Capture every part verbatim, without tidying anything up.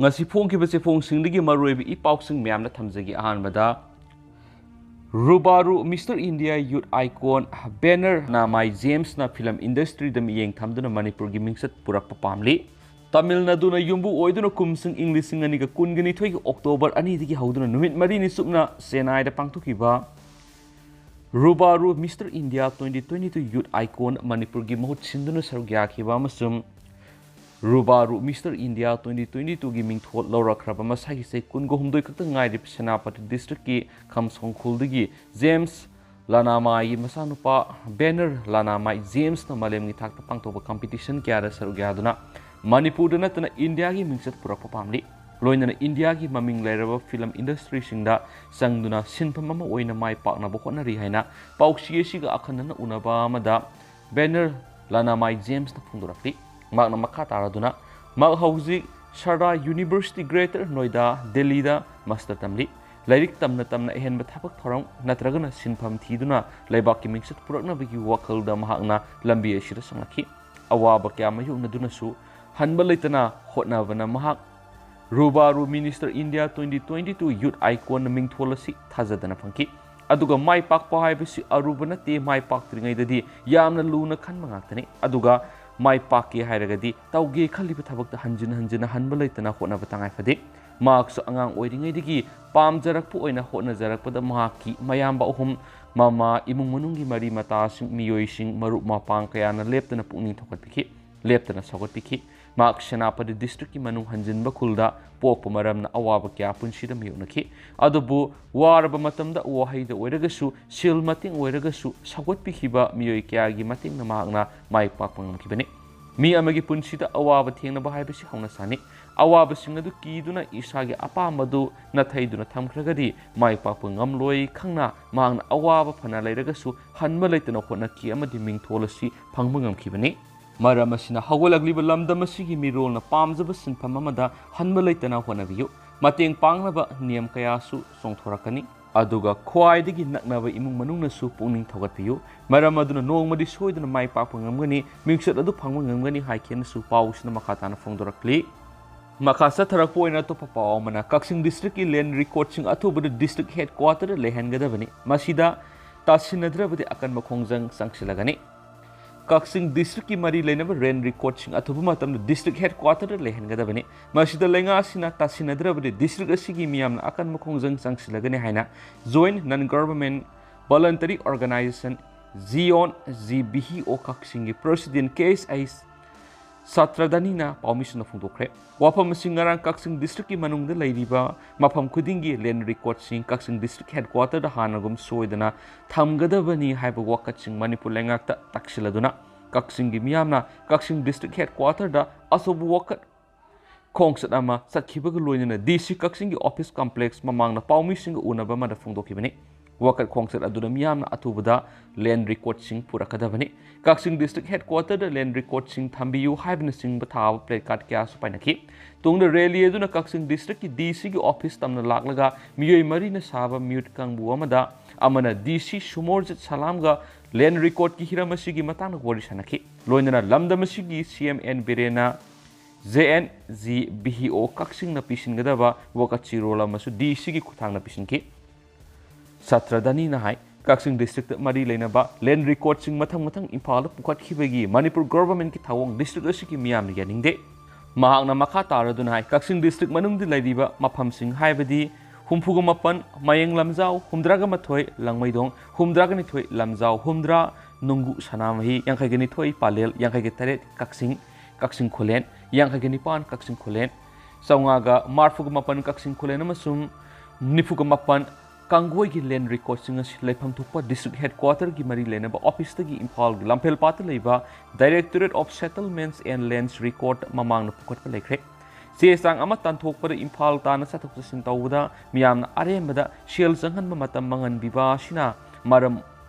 ꯉꯁꯤ ꯐꯣꯡꯈꯤꯕ ꯆꯦꯐꯣꯡꯁꯤꯡꯗꯒꯤ ꯃꯔꯨꯑꯣꯏꯕ ꯏ ꯄꯥꯎꯁꯤꯡ ꯃꯌꯥꯝꯅ ꯊꯝꯖꯒꯦ꯫ ꯑꯍꯥꯟꯕꯗ, ꯔꯨꯕꯥꯔꯨ ꯃꯤꯁꯇꯔ ꯏꯟꯗꯤꯌꯥ ꯌꯨꯠ ꯑꯥꯏꯀꯣꯟ ꯕꯦꯅꯔ ꯂꯥꯅꯥꯃꯥꯏ ꯖꯦꯝꯁꯅ ꯐꯤꯂꯝ ꯏꯟꯗꯁꯇ꯭ꯔꯤꯗ ꯃꯤꯠꯌꯦꯡ ꯊꯝꯗꯨꯅ ꯃꯅꯤꯄꯨꯔꯒꯤ ꯃꯤꯡꯆꯠ ꯄꯨꯔꯛꯄ ꯄꯥꯝꯂꯤ꯫ ꯇꯥꯃꯤꯜ ꯅꯥꯗꯨꯅ ꯌꯨꯝꯕꯨ ꯑꯣꯏꯗꯨꯅ ꯀꯨꯝꯁꯤꯡ ꯏꯪ ꯂꯤꯁꯤꯡ ꯑꯅꯤꯒ ꯀꯨꯟꯒ ꯅꯤꯊꯣꯏꯒꯤ ꯑꯣꯛꯇꯣꯕꯔ ꯑꯅꯤꯗꯒꯤ ꯍꯧꯗꯨꯅ ꯅꯨꯃꯤꯠ ꯃꯔꯤꯅꯤ ꯆꯨꯞꯅ ꯆꯦꯟꯅꯥꯏꯗ ꯄꯥꯡꯊꯣꯛꯈꯤꯕ Rubaru Mister India twenty twenty two youth icon ꯃꯅꯤꯄꯨꯔꯒꯤ ꯃꯍꯨꯠ ꯁꯤꯟꯗꯨꯅ ꯁꯔꯨꯛ ꯌꯥꯈꯤꯕ ꯑꯃꯁꯨꯡ Rubaru Mister India twenty twenty ꯇꯨꯒꯤ ꯃꯤꯡꯊꯣꯜ ꯂꯧꯔꯛꯈ꯭ꯔꯕ ꯃꯁꯥꯒꯤ ꯆꯍꯤ ꯀꯨꯟꯒ ꯍꯨꯝꯗꯣꯏ ꯈꯛꯇ ꯉꯥꯏꯔꯤꯕ ꯁꯦꯅꯥꯄꯇꯤ ꯗꯤꯁꯇ꯭ꯔꯤꯛꯀꯤ ꯈꯝꯁꯣꯡ ꯈꯨꯜꯗꯒꯤ ꯖꯦꯝꯁ ꯂꯥꯅꯥꯃꯥꯏꯒꯤ ꯃꯆꯥꯅꯨꯄꯥ ꯕꯦꯅꯔ ꯂꯥꯅꯥꯃꯥꯏ ꯖꯦꯝꯁꯅ ꯃꯥꯂꯦꯝꯒꯤ ꯊꯥꯛꯇ ꯄꯥꯡꯊꯣꯛꯄ ꯀꯝꯄꯤꯇꯤꯁꯟ ꯀꯌꯥꯗ ꯁꯔꯨꯛ ꯌꯥꯗꯨꯅ ꯃꯅꯤꯄꯨꯔꯗ ꯅꯠꯇꯅ ꯏꯟꯗꯤꯌꯥꯒꯤ ꯃꯤꯡꯆꯠ ꯄꯨꯔꯛꯄ ꯄꯥꯝꯂꯤ꯫ ꯂꯣꯏꯅꯅ ꯏꯟꯗꯤꯌꯥꯒꯤ ꯃꯃꯤꯡ ꯂꯩꯔꯕ ꯐꯤꯂꯝ ꯏꯟꯗꯁꯇ꯭ꯔꯤꯁꯤꯡꯗ ꯆꯪꯗꯨꯅ ꯁꯤꯟꯐꯝ ꯑꯃ ꯑꯣꯏꯅ ꯃꯥꯏ ꯄꯥꯛꯅꯕ ꯍꯣꯠꯅꯔꯤ ꯍꯥꯏꯅ ꯄꯥꯎꯆꯦ ꯑꯁꯤꯒ ꯑꯈꯟꯅꯅ ꯎꯅꯕ ꯑꯃꯗ ꯕꯦꯅꯔ ꯂꯥꯅꯥꯃꯥꯏ ꯖꯦꯝꯁꯅ ꯐꯣꯡꯗꯣꯔꯛꯂꯤ꯫ ꯃꯍꯥꯛꯅ ꯃꯈꯥ ꯇꯥꯔꯗꯨꯅ, ꯃꯍꯥꯛ ꯍꯧꯖꯤꯛ ꯁꯔꯗꯥ ꯌꯨꯅꯤꯚꯔꯁꯤꯇꯤ, ꯒ꯭ꯔꯦꯇꯔ ꯅꯣꯏꯗꯥ, ꯗꯦꯜꯂꯤꯗ ꯃꯥꯁꯇꯔ ꯇꯝꯂꯤ꯫ ꯂꯥꯏꯔꯤꯛ ꯇꯝꯅ ꯇꯝꯅ ꯑꯍꯦꯟꯕ ꯊꯕꯛ ꯊꯧꯔꯝ ꯅꯠꯇ꯭ꯔꯒꯅ ꯁꯤꯟꯐꯝ ꯊꯤꯗꯨꯅ ꯂꯩꯕꯥꯛꯀꯤ ꯃꯤꯡꯆꯠ ꯄꯨꯔꯛꯅꯕꯒꯤ ꯋꯥꯈꯜꯗ ꯃꯍꯥꯛꯅ ꯂꯝꯕꯤ ꯑꯁꯤꯗ ꯆꯪꯂꯛꯈꯤ꯫ ꯑꯋꯥꯕ ꯀꯌꯥ ꯃꯥꯌꯣꯛꯅꯗꯨꯅꯁꯨ ꯍꯟꯕ ꯂꯩꯇꯅ ꯍꯣꯠꯅꯕꯅ ꯃꯍꯥꯛ Rubaru Mister India twenty twenty two youth ꯑꯥꯏꯀꯣꯟꯅ ꯃꯤꯡꯊꯣꯜ ꯑꯁꯤ ꯊꯥꯖꯗꯅ ꯐꯪꯈꯤ꯫ ꯑꯗꯨꯒ ꯃꯥꯏ ꯄꯥꯛꯄ ꯍꯥꯏꯕꯁꯤ ꯑꯔꯨꯕ ꯅꯠꯇꯦ, ꯃꯥꯏ ꯄꯥꯛꯇ꯭ꯔꯤꯉꯩꯗꯗꯤ ꯌꯥꯝꯅ ꯂꯨꯅ ꯈꯟꯕ ꯉꯥꯛꯇꯅꯤ꯫ ꯑꯗꯨꯒ ꯃꯥꯏ ꯄꯥꯛꯀꯦ ꯍꯥꯏꯔꯒꯗꯤ ꯇꯧꯒꯦ ꯈꯜꯂꯤꯕ ꯊꯕꯛꯇ ꯍꯟꯖꯤꯟ ꯍꯟꯖꯤꯟꯅ ꯍꯟꯕ ꯂꯩꯇꯅ ꯍꯣꯠꯅꯕ ꯇꯉꯥꯏ ꯐꯗꯦ꯫ ꯃꯍꯥꯛꯁꯨ ꯑꯉꯥꯡ ꯑꯣꯏꯔꯤꯉꯩꯗꯒꯤ ꯄꯥꯝꯖꯔꯛꯄ ꯑꯣꯏꯅ ꯍꯣꯠꯅꯖꯔꯛꯄꯗ ꯃꯍꯥꯛꯀꯤ ꯃꯌꯥꯝꯕ ꯑꯍꯨꯝ, ꯃꯃꯥ, ꯏꯃꯨꯡ ꯃꯅꯨꯡꯒꯤ ꯃꯔꯤ ꯃꯇꯥꯁꯤꯡ, ꯃꯤꯑꯣꯏꯁꯤꯡ, ꯃꯔꯨꯞ ꯃꯄꯥꯡ ꯀꯌꯥꯅ ꯂꯦꯞꯇꯅ ꯄꯨꯛꯅꯤꯡ ꯊꯧꯒꯠꯄꯤꯈꯤ, ꯂꯦꯞꯇꯅ ꯁꯧꯒꯠꯄꯤꯈꯤ꯫ ꯃꯍꯥꯛ ꯁꯦꯅꯥꯄꯇꯤ ꯗꯤꯁꯇ꯭ꯔꯤꯛꯀꯤ ꯃꯅꯨꯡ ꯍꯟꯖꯤꯟꯕ ꯈꯨꯜꯗ ꯄꯣꯛꯄ ꯃꯔꯝꯅ ꯑꯋꯥꯕ ꯀꯌꯥ ꯄꯨꯟꯁꯤꯗ ꯃꯥꯌꯣꯛꯅꯈꯤ꯫ ꯑꯗꯨꯕꯨ ꯋꯥꯔꯕ ꯃꯇꯝꯗ ꯎꯍꯩꯗ ꯑꯣꯏꯔꯒꯁꯨ, ꯁꯦꯜ ꯃꯇꯦꯡ ꯑꯣꯏꯔꯒꯁꯨ ꯁꯧꯒꯠꯄꯤꯈꯤꯕ ꯃꯤꯑꯣꯏ ꯀꯌꯥꯒꯤ ꯃꯇꯦꯡꯅ ꯃꯍꯥꯛꯅ ꯃꯥꯏ ꯄꯥꯛꯄ ꯉꯝꯈꯤꯕꯅꯤ꯫ ꯃꯤ ꯑꯃꯒꯤ ꯄꯨꯟꯁꯤꯗ ꯑꯋꯥꯕ ꯊꯦꯡꯅꯕ ꯍꯥꯏꯕꯁꯤ ꯍꯧꯅꯁꯥꯅꯤ꯫ ꯑꯋꯥꯕꯁꯤꯡ ꯑꯗꯨ ꯀꯤꯗꯨꯅ ꯏꯁꯥꯒꯤ ꯑꯄꯥꯝꯕꯗꯨ ꯅꯥꯊꯩꯗꯨꯅ ꯊꯝꯈ꯭ꯔꯒꯗꯤ ꯃꯥꯏ ꯄꯥꯛꯄ ꯉꯝꯂꯣꯏ ꯈꯪꯅ ꯃꯍꯥꯛꯅ ꯑꯋꯥꯕ ꯐꯅ ꯂꯩꯔꯒꯁꯨ ꯍꯟꯕ ꯂꯩꯇꯅ ꯍꯣꯠꯅꯈꯤ ꯑꯃꯗꯤ ꯃꯤꯡꯊꯣꯜ ꯑꯁꯤ ꯐꯪꯕ ꯉꯝꯈꯤꯕꯅꯤ꯫ ꯃꯔꯝ ꯑꯁꯤꯅ ꯍꯧꯒꯠꯂꯛꯂꯤꯕ ꯂꯝꯗꯝ ꯑꯁꯤꯒꯤ ꯃꯤꯔꯣꯜꯅ ꯄꯥꯝꯖꯕ ꯁꯤꯟꯐꯝ ꯑꯃꯗ ꯍꯟꯕ ꯂꯩꯇꯅ ꯍꯣꯠꯅꯕꯤꯌꯨ꯫ ꯃꯇꯦꯡ ꯄꯥꯡꯅꯕ ꯅꯤꯌꯝ ꯀꯌꯥꯁꯨ ꯆꯣꯡꯊꯣꯔꯛꯀꯅꯤ꯫ ꯑꯗꯨꯒ ꯈ꯭ꯋꯥꯏꯗꯒꯤ ꯅꯛꯅꯕ ꯏꯃꯨꯡ ꯃꯅꯨꯡꯅꯁꯨ ꯄꯨꯛꯅꯤꯡ ꯊꯧꯒꯠꯄꯤꯌꯨ꯫ ꯃꯔꯝ ꯑꯗꯨꯅ ꯅꯣꯡꯃꯗꯤ ꯁꯣꯏꯗꯅ ꯃꯥꯏ ꯄꯥꯛꯄ ꯉꯝꯒꯅꯤ, ꯃꯤꯡꯆꯠ ꯑꯗꯨ ꯐꯪꯕ ꯉꯝꯒꯅꯤ ꯍꯥꯏꯈꯤꯅꯁꯨ ꯄꯥꯎꯁꯤꯅ ꯃꯈꯥ ꯇꯥꯅ ꯐꯣꯡꯗꯣꯔꯛꯂꯤ꯫ ꯃꯈꯥ ꯆꯠꯊꯔꯛꯄ ꯑꯣꯏꯅ ꯑꯇꯣꯞꯄ ꯄꯥꯎ ꯑꯃꯅ, ꯀꯛꯆꯤꯡ districtꯀꯤ land recordꯁꯤꯡ ꯑꯊꯨꯕꯗ district headquarterꯗ ꯂꯩꯍꯟꯒꯗꯕꯅꯤ, ꯃꯁꯤꯗ ꯇꯥꯁꯤꯟꯅꯗ꯭ꯔꯕꯗꯤ ꯑꯀꯟꯕ ꯈꯣꯡꯖꯪ ꯆꯪꯁꯤꯜꯂꯒꯅꯤ꯫ ꯀꯛꯆꯤꯡ districtꯀꯤ ꯃꯔꯤ ꯂꯩꯅꯕ land recordꯁꯤꯡ ꯑꯊꯨꯕ ꯃꯇꯝꯗ district headquarterꯗ ꯂꯩꯍꯟꯒꯗꯕꯅꯤ, ꯃꯁꯤꯗ ꯂꯩꯉꯥꯛ ꯑꯁꯤꯅ ꯇꯥꯁꯤꯟꯅꯗ꯭ꯔꯕꯗꯤ district ꯑꯁꯤꯒꯤ ꯃꯤꯌꯥꯝꯅ ꯑꯀꯟꯕ ꯈꯣꯡꯖꯪ ꯆꯪꯁꯤꯜꯂꯒꯅꯤ ꯍꯥꯏꯅ Joint Non Government Voluntary Organization, JION, GBHO ꯀꯛꯆꯤꯡꯒꯤ president ꯀꯦ ꯑꯦꯁ ꯑꯥꯏ ꯁꯥꯇ꯭ꯔꯗꯅꯤꯅ ꯄꯥꯎꯃꯤꯁꯤꯡꯗ ꯐꯣꯡꯗꯣꯛꯈ꯭ꯔꯦ꯫ ꯋꯥꯐꯝ ꯑꯁꯤ ꯉꯔꯥꯡ ꯀꯛꯆꯤꯡ districtꯀꯤ ꯃꯅꯨꯡꯗ ꯂꯩꯔꯤꯕ ꯃꯐꯝ ꯈꯨꯗꯤꯡꯒꯤ land recordꯁꯤꯡ ꯀꯛꯆꯤꯡ district headquarterꯗ ꯍꯥꯟꯅꯒꯨꯝ ꯁꯣꯏꯗꯅ ꯊꯝꯒꯗꯕꯅꯤ ꯍꯥꯏꯕ ꯋꯥꯀꯠꯁꯤꯡ ꯃꯅꯤꯄꯨꯔ ꯂꯩꯉꯥꯛꯇ ꯇꯥꯛꯁꯤꯜꯂꯗꯨꯅ ꯀꯛꯆꯤꯡꯒꯤ ꯃꯤꯌꯥꯝꯅ ꯀꯛꯆꯤꯡ district headquarterꯗ ꯑꯆꯧꯕ ꯋꯥꯀꯠ ꯈꯣꯡꯆꯠ ꯑꯃ ꯆꯠꯈꯤꯕꯒ ꯂꯣꯏꯅꯅ DC ꯀꯛꯆꯤꯡꯒꯤ office complex ꯃꯃꯥꯡꯗ ꯄꯥꯎꯃꯤꯁꯤꯡꯒ ꯎꯅꯕ ꯑꯃꯗ ꯐꯣꯡꯗꯣꯛꯈꯤꯕꯅꯤ꯫ ꯋꯥꯀꯠ ꯈꯣꯡꯆꯠ ꯑꯗꯨꯗ ꯃꯤꯌꯥꯝꯅ ꯑꯊꯨꯕꯗ land recordꯁꯤꯡ ꯄꯨꯔꯛꯀꯗꯕꯅꯤ꯫ ꯀꯛꯆꯤꯡ district headquarterꯗ land recordꯁꯤꯡ ꯊꯝꯕꯤꯌꯨ ꯍꯥꯏꯕꯅꯆꯤꯡꯕ ꯊꯥꯕ placard ꯀꯌꯥꯁꯨ ꯄꯥꯏꯅꯈꯤ꯫ ꯇꯨꯡꯗ rally ꯑꯗꯨꯅ ꯀꯛꯆꯤꯡ districtꯀꯤ DCꯒꯤ office ꯇꯝꯅ ꯂꯥꯛꯂꯒ ꯃꯤꯑꯣꯏ ꯃꯔꯤꯅ ꯁꯥꯕ mute ꯀꯥꯡꯕꯨ ꯑꯃꯗ ꯑꯃꯅ DC ꯁꯨꯃꯣꯔꯖꯤꯠ ꯁꯂꯥꯝꯒ land recordꯀꯤ ꯍꯤꯔꯝ ꯑꯁꯤꯒꯤ ꯃꯇꯥꯡꯗ ꯋꯥꯔꯤ ꯁꯥꯅꯈꯤ꯫ ꯂꯣꯏꯅꯅ ꯂꯝꯗꯝ ꯑꯁꯤꯒꯤ CM N ꯕꯤꯔꯦꯟꯅ JNGBHO ꯀꯛꯆꯤꯡꯅ ꯄꯤꯁꯤꯟꯒꯗꯕ ꯋꯥꯀꯠ ꯆꯦꯔꯣꯜ ꯑꯃꯁꯨ DCꯒꯤ ꯈꯨꯠꯊꯥꯡꯗ ꯄꯤꯁꯤꯟꯈꯤ꯫ ꯁꯥꯇ꯭ꯔꯗꯅꯤꯅ ꯍꯥꯏ, ꯀꯛꯆꯤꯡ districtꯇ ꯃꯔꯤ ꯂꯩꯅꯕ land recordꯁꯤꯡ ꯃꯊꯪ ꯃꯊꯪ ꯏꯝꯐꯥꯜꯗ ꯄꯨꯈꯠꯈꯤꯕꯒꯤ ꯃꯅꯤꯄꯨꯔ governmentꯀꯤ ꯊꯧꯑꯣꯡ district ꯑꯁꯤꯒꯤ ꯃꯤꯌꯥꯝꯅ ꯌꯥꯅꯤꯡꯗꯦ꯫ ꯃꯍꯥꯛꯅ ꯃꯈꯥ ꯇꯥꯔꯗꯨꯅ ꯍꯥꯏ, ꯀꯛꯆꯤꯡ district ꯃꯅꯨꯡꯗ ꯂꯩꯔꯤꯕ ꯃꯐꯝꯁꯤꯡ ꯍꯥꯏꯕꯗꯤ ꯍꯨꯝꯐꯨꯒ ꯃꯥꯄꯟ ꯃꯌꯦꯡ ꯂꯝꯖꯥꯎ, ꯍꯨꯝꯗ꯭ꯔꯥꯒ ꯃꯥꯊꯣꯏ ꯂꯥꯡꯃꯩꯗꯣꯡ, ꯍꯨꯝꯗ꯭ꯔꯥꯒ ꯅꯤꯊꯣꯏ ꯂꯝꯖꯥꯎ, ꯍꯨꯝꯗ꯭ꯔꯥ ꯅꯨꯡꯒꯨ ꯁꯅꯥꯃꯍꯤ, ꯌꯥꯡꯈꯩꯒ ꯅꯤꯊꯣꯏ ꯄꯂꯦꯜ, ꯌꯥꯡꯈꯩꯒ ꯇꯔꯦꯠ ꯀꯛꯆꯤꯡ, ꯀꯛꯆꯤꯡ ꯈꯨꯂꯦꯟ, ꯌꯥꯡꯈꯩꯒ ꯅꯤꯄꯥꯟ ꯀꯛꯆꯤꯡ ꯈꯨꯂꯦꯟ, ꯆꯥꯝꯃꯉꯥꯒ ꯃꯔꯤꯐꯨꯒ ꯃꯥꯄꯟ ꯀꯛꯆꯤꯡ ꯈꯨꯂꯦꯟ ꯑꯃꯁꯨꯡ ꯅꯤꯐꯨꯒ ꯃꯥꯄꯟ ꯀꯥꯡꯒꯣꯏꯒꯤ land recordꯁꯤꯡ ꯑꯁꯤ ꯂꯩꯐꯝ ꯊꯣꯛꯄ district headquarterꯒꯤ ꯃꯔꯤ ꯂꯩꯅꯕ officeꯇꯒꯤ ꯏꯝꯐꯥꯜꯒꯤ ꯂꯝꯐꯦꯜꯄꯥꯠꯇ ꯂꯩꯕ Directorate of Settlements and Lands Record ꯃꯃꯥꯡꯗ ꯄꯨꯈꯠꯄ ꯂꯩꯈ꯭ꯔꯦ꯫ ꯆꯦ ꯆꯥꯡ ꯑꯃ ꯇꯥꯟꯊꯣꯛꯄꯗ ꯏꯝꯐꯥꯜ ꯇꯥꯟꯅ ꯆꯠꯊꯣꯛ ꯆꯠꯁꯤꯟ ꯇꯧꯕꯗ ꯃꯤꯌꯥꯝꯅ ꯑꯔꯦꯝꯕꯗ ꯁꯦꯜ ꯆꯪꯍꯟꯕ ꯃꯇꯝ ꯃꯥꯡꯍꯟꯕꯤꯕ ꯑꯁꯤꯅ ꯃꯔꯝ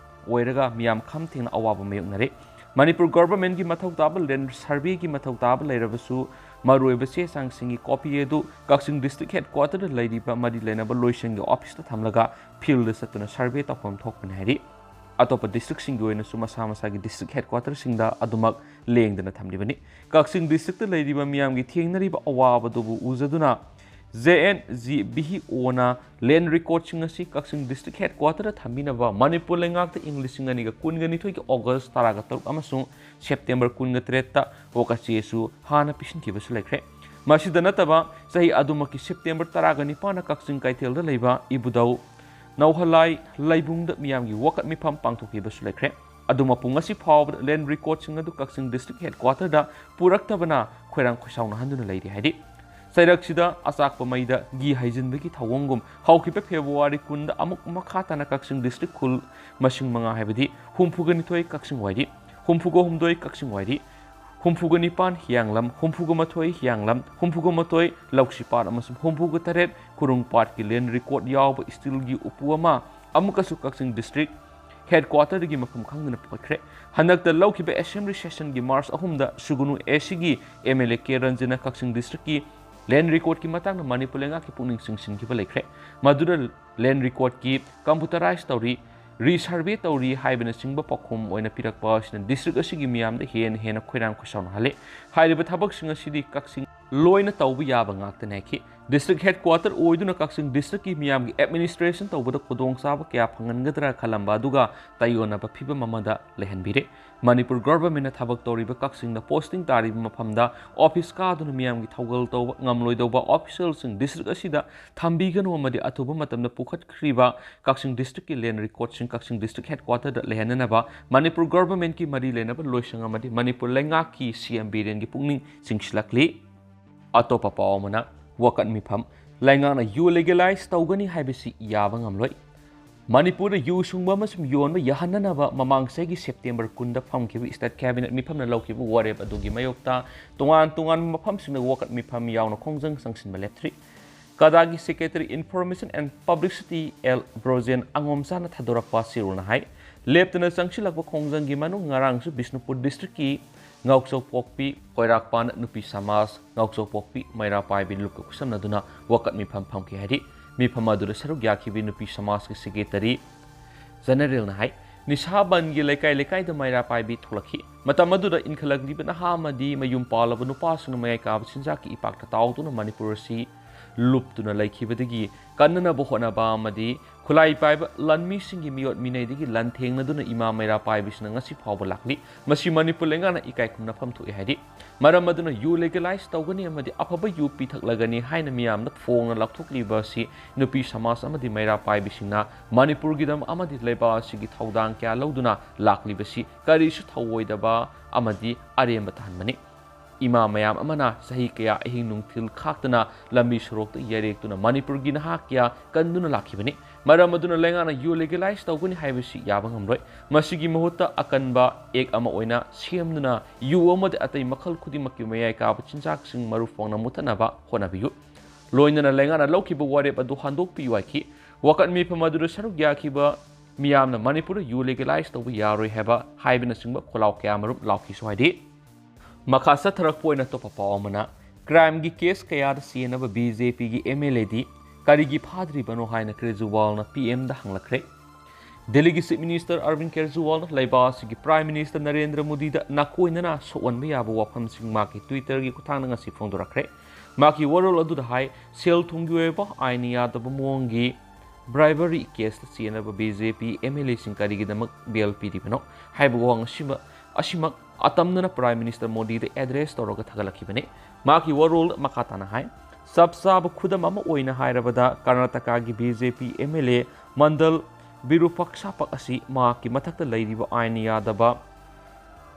ꯑꯣꯏꯔꯒ ꯃꯤꯌꯥꯝ ꯈꯝ ꯊꯦꯡꯅ ꯑꯋꯥꯕ ꯃꯥꯌꯣꯛꯅꯔꯦ꯫ ꯃꯅꯤꯄꯨꯔ governmentꯀꯤ ꯃꯊꯧ ꯇꯥꯕ land surveyꯒꯤ ꯃꯊꯧ ꯇꯥꯕ ꯂꯩꯔꯕꯁꯨ, ꯃꯔꯨꯑꯣꯏꯕ ꯆꯦ ꯆꯥꯡꯁꯤꯡꯒꯤ copy ꯑꯗꯨ ꯀꯛꯆꯤꯡ district headquarterꯗ ꯂꯩꯔꯤꯕ ꯃꯔꯤ ꯂꯩꯅꯕ ꯂꯣꯏꯁꯪꯒꯤ officeꯇ ꯊꯝꯂꯒ fieldꯗ ꯆꯠꯇꯨꯅ survey ꯇꯧꯐꯝ ꯊꯣꯛꯄꯅꯤ ꯍꯥꯏꯔꯤ꯫ ꯑꯇꯣꯞꯄ districtꯁꯤꯡꯒꯤ ꯑꯣꯏꯅꯁꯨ ꯃꯁꯥ ꯃꯁꯥꯒꯤ district headquarterꯁꯤꯡꯗ ꯑꯗꯨꯃꯛ ꯂꯦꯡꯗꯅ ꯊꯝꯂꯤꯕꯅꯤ꯫ ꯀꯛꯆꯤꯡ ꯗꯤꯁꯇ꯭ꯔꯤꯛꯇ ꯂꯩꯔꯤꯕ ꯃꯤꯌꯥꯝꯒꯤ ꯊꯦꯡꯅꯔꯤꯕ ꯑꯋꯥꯕꯗꯨꯕꯨ ꯎꯖꯗꯨꯅ J N G B E ꯑꯣꯅ ꯂꯦꯟ ꯔꯦꯀꯣꯔꯗꯁꯤꯡ ꯑꯁꯤ ꯀꯛꯆꯤꯡ ꯗꯤꯁꯇ꯭ꯔꯤꯛ ꯍꯦꯗꯀ꯭ꯋꯥꯇꯔꯗ ꯊꯝꯕꯤꯅꯕ ꯃꯅꯤꯄꯨꯔ ꯂꯩꯉꯥꯛꯇ ꯏꯪ ꯂꯤꯁꯤꯡ ꯑꯅꯤꯒ ꯀꯨꯟꯒ ꯅꯤꯊꯣꯏꯒꯤ ꯑꯣꯒꯁ ꯇꯔꯥꯒ ꯇꯔꯨꯛ ꯑꯃꯁꯨꯡ ꯁꯦꯞꯇꯦꯝꯕꯔ ꯀꯨꯟꯒ ꯇꯔꯦꯠꯇ ꯋꯥꯀꯠ ꯆꯦꯁꯨ ꯍꯥꯟꯅ ꯄꯤꯁꯤꯟꯈꯤꯕꯁꯨ ꯂꯩꯈ꯭ꯔꯦ꯫ ꯃꯁꯤꯗ ꯅꯠꯇꯕ ꯆꯍꯤ ꯑꯗꯨꯃꯛꯀꯤ ꯁꯦꯞꯇꯦꯝꯕꯔ ꯇꯔꯥꯒ ꯅꯤꯄꯥꯟꯗ ꯀꯛꯆꯤꯡ ꯀꯩꯊꯦꯜꯗ ꯂꯩꯕ ꯏꯕꯨꯙꯧ ꯅꯧꯍꯂꯥꯏ ꯂꯩꯕꯨꯡꯗ ꯃꯤꯌꯥꯝꯒꯤ ꯋꯥꯀꯠ ꯃꯤꯐꯝ ꯄꯥꯡꯊꯣꯛꯈꯤꯕꯁꯨ ꯂꯩꯈ꯭ꯔꯦ꯫ ꯑꯗꯨ ꯃꯄꯨꯡ ꯑꯁꯤ ꯐꯥꯎꯕꯗ ꯂꯦꯟ ꯔꯦꯀꯣꯔꯗꯁꯤꯡ ꯑꯗꯨ ꯀꯛꯆꯤꯡ ꯗꯤꯁꯇ꯭ꯔꯤꯛ ꯍꯦꯗꯀ꯭ꯋꯥꯇꯔꯗ ꯄꯨꯔꯛꯇꯕꯅ ꯈꯣꯏꯔꯥꯡ ꯈꯣꯏꯁꯥꯎꯅꯍꯟꯗꯨꯅ ꯂꯩꯔꯤ ꯍꯥꯏꯔꯤ꯫ ꯆꯩꯔꯛꯁꯤꯗ ꯑꯆꯥꯛꯄ ꯃꯩꯗ ꯘꯤ ꯍꯩꯖꯤꯟꯕꯒꯤ ꯊꯧꯑꯣꯡꯒꯨꯝ ꯍꯧꯈꯤꯕ ꯐꯦꯕ꯭ꯔꯨꯋꯥꯔꯤ ꯀꯨꯟꯗ ꯑꯃꯨꯛ ꯃꯈꯥ ꯇꯥꯅ ꯀꯛꯆꯤꯡ ꯗꯤꯁꯇ꯭ꯔꯤꯛ ꯈꯨꯜ ꯃꯁꯤꯡ ꯃꯉꯥ ꯍꯥꯏꯕꯗꯤ ꯍꯨꯝꯐꯨꯒ ꯅꯤꯊꯣꯏ ꯀꯛꯆꯤꯡ ꯋꯥꯏꯔꯤ, ꯍꯨꯝꯐꯨꯒ ꯍꯨꯝꯗꯣꯏ ꯀꯛꯆꯤꯡ ꯋꯥꯏꯔꯤ, ꯍꯨꯝꯐꯨꯒ ꯅꯤꯄꯥꯟ ꯍꯤꯌꯥꯡꯂꯝ, ꯍꯨꯝꯐꯨꯒ ꯃꯥꯊꯣꯏ ꯍꯤꯌꯥꯡꯂꯝ, ꯍꯨꯝꯐꯨꯒ ꯃꯥꯊꯣꯏ ꯂꯧꯁꯤꯄꯥꯠ ꯑꯃꯁꯨꯡ ꯍꯨꯝꯐꯨꯒ ꯇꯔꯦꯠ ꯈꯨꯔꯨꯡꯄꯥꯠꯀꯤ ꯂꯦꯟ ꯔꯦꯀꯣꯔꯗ ꯌꯥꯎꯕ ꯁ꯭ꯇꯤꯜꯒꯤ ꯎꯄꯨ ꯑꯃ ꯑꯃꯨꯛꯀꯁꯨ ꯀꯛꯆꯤꯡ ꯗꯤꯁꯇ꯭ꯔꯤꯛ ꯍꯦꯗꯀ꯭ꯋꯥꯇꯔꯗꯒꯤ ꯃꯐꯝ ꯈꯪꯗꯅ ꯄꯨꯈꯠꯈ꯭ꯔꯦ꯫ ꯍꯟꯗꯛꯇ ꯂꯧꯈꯤꯕ ꯑꯦꯁꯦꯝꯕ꯭ꯂꯤ ꯁꯦꯁꯟꯒꯤ ꯃꯥꯔꯆ ꯑꯍꯨꯝꯗ ꯁꯨꯒꯨꯅꯨ ꯑꯦ ꯁꯤꯒꯤ ꯑꯦꯝ ꯑꯦꯜ ꯑꯦ ꯀꯦ ꯔꯟꯖꯟꯅ ꯀꯛꯆꯤꯡ ꯗꯤꯁꯇ꯭ꯔꯤꯛꯀꯤ ꯂꯦꯟ ꯔꯦꯀꯣꯔꯗꯀꯤ ꯃꯇꯥꯡꯗ ꯃꯅꯤꯄꯨꯔ ꯂꯩꯉꯥꯛꯀꯤ ꯄꯨꯛꯅꯤꯡ ꯆꯤꯡꯁꯤꯟꯈꯤꯕ ꯂꯩꯈ꯭ꯔꯦ꯫ ꯃꯗꯨꯗ ꯂꯦꯟ ꯔꯦꯀꯣꯔꯗꯀꯤ ꯀꯝꯄ꯭ꯌꯨꯇꯔꯥꯏꯖ ꯇꯧꯔꯤ, ꯔꯤꯁꯔꯚꯦ ꯇꯧꯔꯤ ꯍꯥꯏꯕꯅꯆꯤꯡꯕ ꯄꯥꯎꯈꯨꯝ ꯑꯣꯏꯅ ꯄꯤꯔꯛꯄ ꯑꯁꯤꯅ ꯗꯤꯁꯇ꯭ꯔꯤꯛ ꯑꯁꯤꯒꯤ ꯃꯤꯌꯥꯝꯗ ꯍꯦꯟꯅ ꯍꯦꯟꯅ ꯈꯣꯏꯔꯥꯡ ꯈꯣꯏꯁꯥꯎꯅꯍꯜꯂꯤ꯫ ꯍꯥꯏꯔꯤꯕ ꯊꯕꯛꯁꯤꯡ ꯑꯁꯤꯗꯤ ꯀꯛꯆꯤꯡ ꯂꯣꯏꯅ ꯇꯧꯕ ꯌꯥꯕ ꯉꯥꯛꯇꯅꯤ ꯍꯥꯏꯈꯤ꯫ ꯗꯤꯁꯇ꯭ꯔꯤꯛ ꯍꯦꯗꯀ꯭ꯋꯥꯇꯔ ꯑꯣꯏꯗꯨꯅ ꯀꯛꯆꯤꯡ ꯗꯤꯁꯇ꯭ꯔꯤꯛꯀꯤ ꯃꯤꯌꯥꯝꯒꯤ ꯑꯦꯗꯃꯤꯅꯤꯁꯇ꯭ꯔꯦꯁꯟ ꯇꯧꯕꯗ ꯈꯨꯗꯣꯡꯆꯥꯕ ꯀꯌꯥ ꯐꯪꯍꯟꯒꯗ꯭ꯔꯥ ꯈꯜꯂꯝꯕ ꯑꯗꯨꯒ ꯇꯥꯏꯑꯣꯟꯅꯕ ꯐꯤꯕꯝ ꯑꯃꯗ ꯂꯩꯍꯟꯕꯤꯔꯦ꯫ ꯃꯅꯤꯄꯨꯔ ꯒꯚꯔꯟꯃꯦꯟꯠꯅ ꯊꯕꯛ ꯇꯧꯔꯤꯕ ꯀꯛꯆꯤꯡꯗ ꯄꯣꯁꯇꯤꯡ ꯇꯥꯔꯤꯕ ꯃꯐꯝꯗ ꯑꯣꯐꯤꯁ ꯀꯥꯗꯨꯅ ꯃꯤꯌꯥꯝꯒꯤ ꯊꯧꯒꯜ ꯇꯧꯕ ꯉꯝꯂꯣꯏꯗꯧꯕ ꯑꯣꯐꯤꯁꯤꯌꯦꯜꯁꯤꯡ ꯗꯤꯁꯇ꯭ꯔꯤꯛ ꯑꯁꯤꯗ ꯊꯝꯕꯤꯒꯅꯨ ꯑꯃꯗꯤ ꯑꯊꯨꯕ ꯃꯇꯝꯗ ꯄꯨꯈꯠꯈ꯭ꯔꯤꯕ ꯀꯛꯆꯤꯡ ꯗꯤꯁꯇ꯭ꯔꯤꯛꯀꯤ ꯂꯦꯟ ꯔꯦꯀꯣꯔꯗꯁꯤꯡ ꯀꯛꯆꯤꯡ ꯗꯤꯁꯇ꯭ꯔꯤꯛ ꯍꯦꯗꯀ꯭ꯋꯥꯇꯔꯗ ꯂꯩꯍꯟꯅꯅꯕ ꯃꯅꯤꯄꯨꯔ ꯒꯚꯔꯟꯃꯦꯟꯠꯀꯤ ꯃꯔꯤ ꯂꯩꯅꯕ ꯂꯣꯏꯁꯪ ꯑꯃꯗꯤ ꯃꯅꯤꯄꯨꯔ ꯂꯩꯉꯥꯛꯀꯤ ꯁꯤ ꯑꯦꯝ ꯕꯤꯔꯦꯟꯒꯤ ꯄꯨꯛꯅꯤꯡ ꯆꯤꯡꯁꯤꯜꯂꯛꯂꯤ꯫ ꯑꯇꯣꯞꯄ ꯄꯥꯎ ꯑꯃꯅ, ꯋꯥꯀꯠ ꯃꯤꯐꯝ, ꯂꯩꯉꯥꯛꯅ ꯌꯨ ꯂꯤꯒꯦꯂꯥꯏꯖ ꯇꯧꯒꯅꯤ ꯍꯥꯏꯕꯁꯤ ꯌꯥꯕ ꯉꯝꯂꯣꯏ꯫ ꯃꯅꯤꯄꯨꯔꯗ ꯌꯨ ꯁꯨꯡꯕ ꯑꯃꯁꯨꯡ ꯌꯣꯟꯕ ꯌꯥꯍꯟꯅꯅꯕ ꯃꯃꯥꯡ ꯆꯍꯤꯒꯤ ꯁꯦꯞꯇꯦꯝꯕꯔ ꯀꯨꯟꯗ ꯐꯝꯈꯤꯕ ꯁ꯭ꯇꯦꯠ ꯀꯦꯕꯤꯅꯦꯠ ꯃꯤꯐꯝꯅ ꯂꯧꯈꯤꯕ ꯋꯥꯔꯦꯞ ꯑꯗꯨꯒꯤ ꯃꯥꯌꯣꯛꯇ ꯇꯣꯉꯥꯟ ꯇꯣꯉꯥꯟꯕ ꯃꯐꯝꯁꯤꯡꯗ ꯋꯥꯀꯠ ꯃꯤꯐꯝ ꯌꯥꯎꯅ ꯈꯣꯡꯖꯪ ꯆꯪꯁꯤꯟꯕ ꯂꯦꯞꯇ꯭ꯔꯤ꯫ ꯀꯗꯥꯒꯤ secretary information and publicity L Brojen ꯑꯉꯣꯝꯆꯥꯅ ꯊꯥꯗꯣꯔꯛꯄ ꯆꯦꯔꯣꯜꯅ ꯍꯥꯏ, ꯂꯦꯞꯇꯅ ꯆꯪꯁꯤꯜꯂꯛꯄ ꯈꯣꯡꯖꯪꯒꯤ ꯃꯅꯨꯡ ꯉꯔꯥꯡꯁꯨ ꯕꯤꯁꯅꯨꯄꯨꯔ ꯗꯤꯁꯇ꯭ꯔꯤꯛꯀꯤ ꯉꯥꯎꯆꯧꯄꯣꯛꯄꯤ ꯈꯣꯏꯔꯥꯛꯄꯥꯟ ꯅꯨꯄꯤ ꯁꯃꯥꯖ, ꯉꯥꯎꯆꯧꯄꯣꯛꯄꯤ ꯃꯩꯔꯥ ꯄꯥꯏꯕꯤ ꯂꯨꯞꯀ ꯈꯨꯠꯁꯝꯅꯗꯨꯅ ꯋꯥꯀꯠ ꯃꯤꯐꯝ ꯐꯝꯈꯤ ꯍꯥꯏꯔꯤ꯫ ꯃꯤꯐꯝ ꯑꯗꯨꯗ ꯁꯔꯨꯛ ꯌꯥꯈꯤꯕꯤ ꯅꯨꯄꯤ ꯁꯃꯥꯖꯀꯤ ꯁꯦꯀ꯭ꯔꯦꯇꯔꯤ ꯖꯦꯅꯦꯔꯦꯜꯅ ꯍꯥꯏ, ꯅꯤꯁꯥ ꯕꯟꯒꯤ ꯂꯩꯀꯥꯏ ꯂꯩꯀꯥꯏꯗ ꯃꯩꯔꯥ ꯄꯥꯏꯕꯤ ꯊꯣꯛꯂꯛꯈꯤ꯫ ꯃꯇꯝ ꯑꯗꯨꯗ ꯏꯟꯈꯠꯂꯛꯂꯤꯕ ꯅꯍꯥ ꯑꯃꯗꯤ ꯃꯌꯨꯝ ꯄꯥꯜꯂꯕ ꯅꯨꯄꯥꯁꯤꯡꯅ ꯃꯌꯥꯏ ꯀꯥꯕ ꯆꯤꯟꯖꯥꯛꯀꯤ ꯏꯄꯥꯛꯇ ꯇꯥꯎꯗꯨꯅ ꯃꯅꯤꯄꯨꯔ ꯑꯁꯤ ꯂꯨꯞꯇꯨꯅ ꯂꯩꯈꯤꯕꯗꯒꯤ ꯀꯟꯅꯅꯕ ꯍꯣꯠꯅꯕ ꯑꯃꯗꯤ ꯈꯨꯠꯂꯥꯏ ꯄꯥꯏꯕ ꯂꯥꯟꯃꯤꯁꯤꯡꯒꯤ ꯃꯤꯑꯣꯠ ꯃꯤꯅꯩꯗꯒꯤ ꯂꯥꯟꯊꯦꯡꯅꯗꯨꯅ ꯏꯃꯥ ꯃꯩꯔꯥ ꯄꯥꯏꯕꯤꯁꯤꯅ ꯉꯁꯤ ꯐꯥꯎꯕ ꯂꯥꯛꯂꯤ꯫ ꯃꯁꯤ ꯃꯅꯤꯄꯨꯔ ꯂꯩꯉꯥꯛꯅ ꯏꯀꯥꯏ ꯈꯨꯝꯅꯐꯝ ꯊꯣꯛꯏ ꯍꯥꯏꯔꯤ꯫ ꯃꯔꯝ ꯑꯗꯨꯅ ꯌꯨ ꯂꯤꯒꯦꯂꯥꯏꯖ ꯇꯧꯒꯅꯤ ꯑꯃꯗꯤ ꯑꯐꯕ ꯌꯨ ꯄꯤꯊꯛꯂꯒꯅꯤ ꯍꯥꯏꯅ ꯃꯤꯌꯥꯝꯗ ꯐꯣꯡꯅ ꯂꯥꯎꯊꯣꯛꯂꯤꯕ ꯑꯁꯤ ꯅꯨꯄꯤ ꯁꯃꯥꯖ ꯑꯃꯗꯤ ꯃꯩꯔꯥ ꯄꯥꯏꯕꯤꯁꯤꯡꯅ ꯃꯅꯤꯄꯨꯔꯒꯤꯗꯃꯛ ꯑꯃꯗꯤ ꯂꯩꯕꯥꯛ ꯑꯁꯤꯒꯤ ꯊꯧꯗꯥꯡ ꯀꯌꯥ ꯂꯧꯗꯨꯅ ꯂꯥꯛꯂꯤꯕꯁꯤ ꯀꯔꯤꯁꯨ ꯊꯧꯑꯣꯏꯗꯕ ꯑꯃꯗꯤ ꯑꯔꯦꯝꯕ ꯇꯥꯍꯟꯕꯅꯤ꯫ ꯏꯃꯥ ꯃꯌꯥꯝ ꯑꯃꯅ ꯆꯍꯤ ꯀꯌꯥ ꯑꯍꯤꯡ ꯅꯨꯡꯊꯤꯜ ꯈꯥꯛꯇꯅ ꯂꯝꯕꯤ ꯁꯣꯔꯣꯛꯇ ꯌꯩꯔꯦꯛꯇꯨꯅ ꯃꯅꯤꯄꯨꯔꯒꯤ ꯅꯍꯥ ꯀꯌꯥ ꯀꯟꯗꯨꯅ ꯂꯥꯛꯈꯤꯕꯅꯤ꯫ ꯃꯔꯝ ꯑꯗꯨꯅ ꯂꯩꯉꯥꯛꯅ ꯌꯨ ꯂꯤꯒꯦꯂꯥꯏꯖ ꯇꯧꯒꯅꯤ ꯍꯥꯏꯕꯁꯤ ꯌꯥꯕ ꯉꯝꯂꯣꯏ꯫ ꯃꯁꯤꯒꯤ ꯃꯍꯨꯠꯇ ꯑꯀꯟꯕ ꯑꯦꯛ ꯑꯃ ꯑꯣꯏꯅ ꯁꯦꯝꯗꯨꯅ ꯌꯨ ꯑꯃꯗꯤ ꯑꯇꯩ ꯃꯈꯜ ꯈꯨꯗꯤꯡꯃꯛꯀꯤ ꯃꯌꯥꯏ ꯀꯥꯕ ꯆꯤꯟꯖꯥꯛꯁꯤꯡ ꯃꯔꯨ ꯐꯣꯡꯅ ꯃꯨꯊꯠꯅꯕ ꯍꯣꯠꯅꯕꯤꯌꯨ꯫ ꯂꯣꯏꯅꯅ ꯂꯩꯉꯥꯛꯅ ꯂꯧꯈꯤꯕ ꯋꯥꯔꯦꯞ ꯑꯗꯨ ꯍꯟꯗꯣꯛꯄꯤꯌꯨ ꯍꯥꯏꯈꯤ꯫ ꯋꯥꯀꯠ ꯃꯤꯐꯝ ꯑꯗꯨꯗ ꯁꯔꯨꯛ ꯌꯥꯈꯤꯕ ꯃꯤꯌꯥꯝꯅ ꯃꯅꯤꯄꯨꯔꯗ ꯌꯨ ꯂꯤꯒꯦꯂꯥꯏꯖ ꯇꯧꯕ ꯌꯥꯔꯣꯏ ꯍꯥꯏꯕ ꯍꯥꯏꯕꯅꯆꯤꯡꯕ ꯈꯣꯜꯂꯥꯎ ꯀꯌꯥ ꯃꯔꯨꯝ ꯂꯥꯎꯈꯤꯁꯨ ꯍꯥꯏꯗꯤ꯫ ꯃꯈꯥ ꯆꯠꯊꯔꯛꯄ ꯑꯣꯏꯅ ꯑꯇꯣꯞꯄ ꯄꯥꯎ ꯑꯃꯅ, ꯀ꯭ꯔꯥꯏꯝꯒꯤ ꯀꯦꯁ ꯀꯌꯥꯗ ꯆꯦꯟꯅꯕ ꯕꯤ ꯖꯦ ꯄꯤꯒꯤ ꯑꯦꯝ ꯑꯦꯜ ꯑꯦꯗꯤ ꯀꯔꯤꯒꯤ ꯐꯥꯗ꯭ꯔꯤꯕꯅꯣ ꯍꯥꯏꯅ ꯀ꯭ꯔꯦꯖꯤꯋꯥꯜꯅ ꯄꯤ ꯑꯦꯝꯗ ꯍꯪꯂꯛꯈ꯭ꯔꯦ꯫ ꯗꯦꯜꯂꯤꯒꯤ ꯆꯤꯐ ꯃꯤꯅꯤꯁꯇꯔ ꯑꯔꯕꯤꯟ ꯀ꯭ꯔꯦꯖꯤꯋꯥꯜꯅ ꯂꯩꯕꯥꯛ ꯑꯁꯤꯒꯤ ꯄ꯭ꯔꯥꯏꯝ ꯃꯤꯅꯤꯁꯇꯔ ꯅꯔꯦꯟꯗ꯭ꯔ ꯃꯣꯗꯤꯗ ꯅꯥꯀꯣꯏꯅꯅ ꯁꯣꯛꯍꯟꯕ ꯌꯥꯕ ꯋꯥꯐꯝꯁꯤꯡ ꯃꯍꯥꯛꯀꯤ ꯇ꯭ꯋꯤꯇꯔꯒꯤ ꯈꯨꯠꯊꯥꯡꯗ ꯉꯁꯤ ꯐꯣꯡꯗꯣꯔꯛꯈ꯭ꯔꯦ꯫ ꯃꯍꯥꯛꯀꯤ ꯋꯥꯔꯣꯜ ꯑꯗꯨꯗ ꯍꯥꯏ, ꯁꯦꯜ ꯊꯨꯝꯒꯤ ꯑꯣꯏꯕ ꯑꯥꯏꯟ ꯌꯥꯗꯕ ꯃꯑꯣꯡꯒꯤ ꯕ꯭ꯔꯥꯏꯕꯔꯤ ꯀꯦꯁꯇ ꯆꯦꯟꯅꯕ B J P M L ꯑꯦꯁꯤꯡ ꯀꯔꯤꯒꯤꯗꯃꯛ ꯕꯦꯜ ꯄꯤꯔꯤꯕꯅꯣ ꯍꯥꯏꯕ ꯋꯥꯍꯪ ꯑꯁꯤꯃ, ꯑꯁꯤꯃꯛ ꯑꯇꯝꯅꯅ ꯄ꯭ꯔꯥꯏꯝ ꯃꯤꯅꯤꯁꯇꯔ ꯃꯣꯗꯤꯗ ꯑꯦꯗ꯭ꯔꯦꯁ ꯇꯧꯔꯒ ꯊꯥꯒꯠꯂꯛꯈꯤꯕꯅꯤ꯫ ꯃꯍꯥꯛꯀꯤ ꯋꯥꯔꯣꯜ ꯃꯈꯥ ꯇꯥꯅ ꯍꯥꯏ, ꯆꯞ ꯆꯥꯕ ꯈꯨꯗꯝ ꯑꯃ ꯑꯣꯏꯅ ꯍꯥꯏꯔꯕꯗ, ꯀꯔꯅꯥꯇꯀꯥꯒꯤ B J P M L A Madal Virupakshappa ꯑꯁꯤ ꯃꯍꯥꯛꯀꯤ ꯃꯊꯛꯇ ꯂꯩꯔꯤꯕ ꯑꯥꯏꯟ ꯌꯥꯗꯕ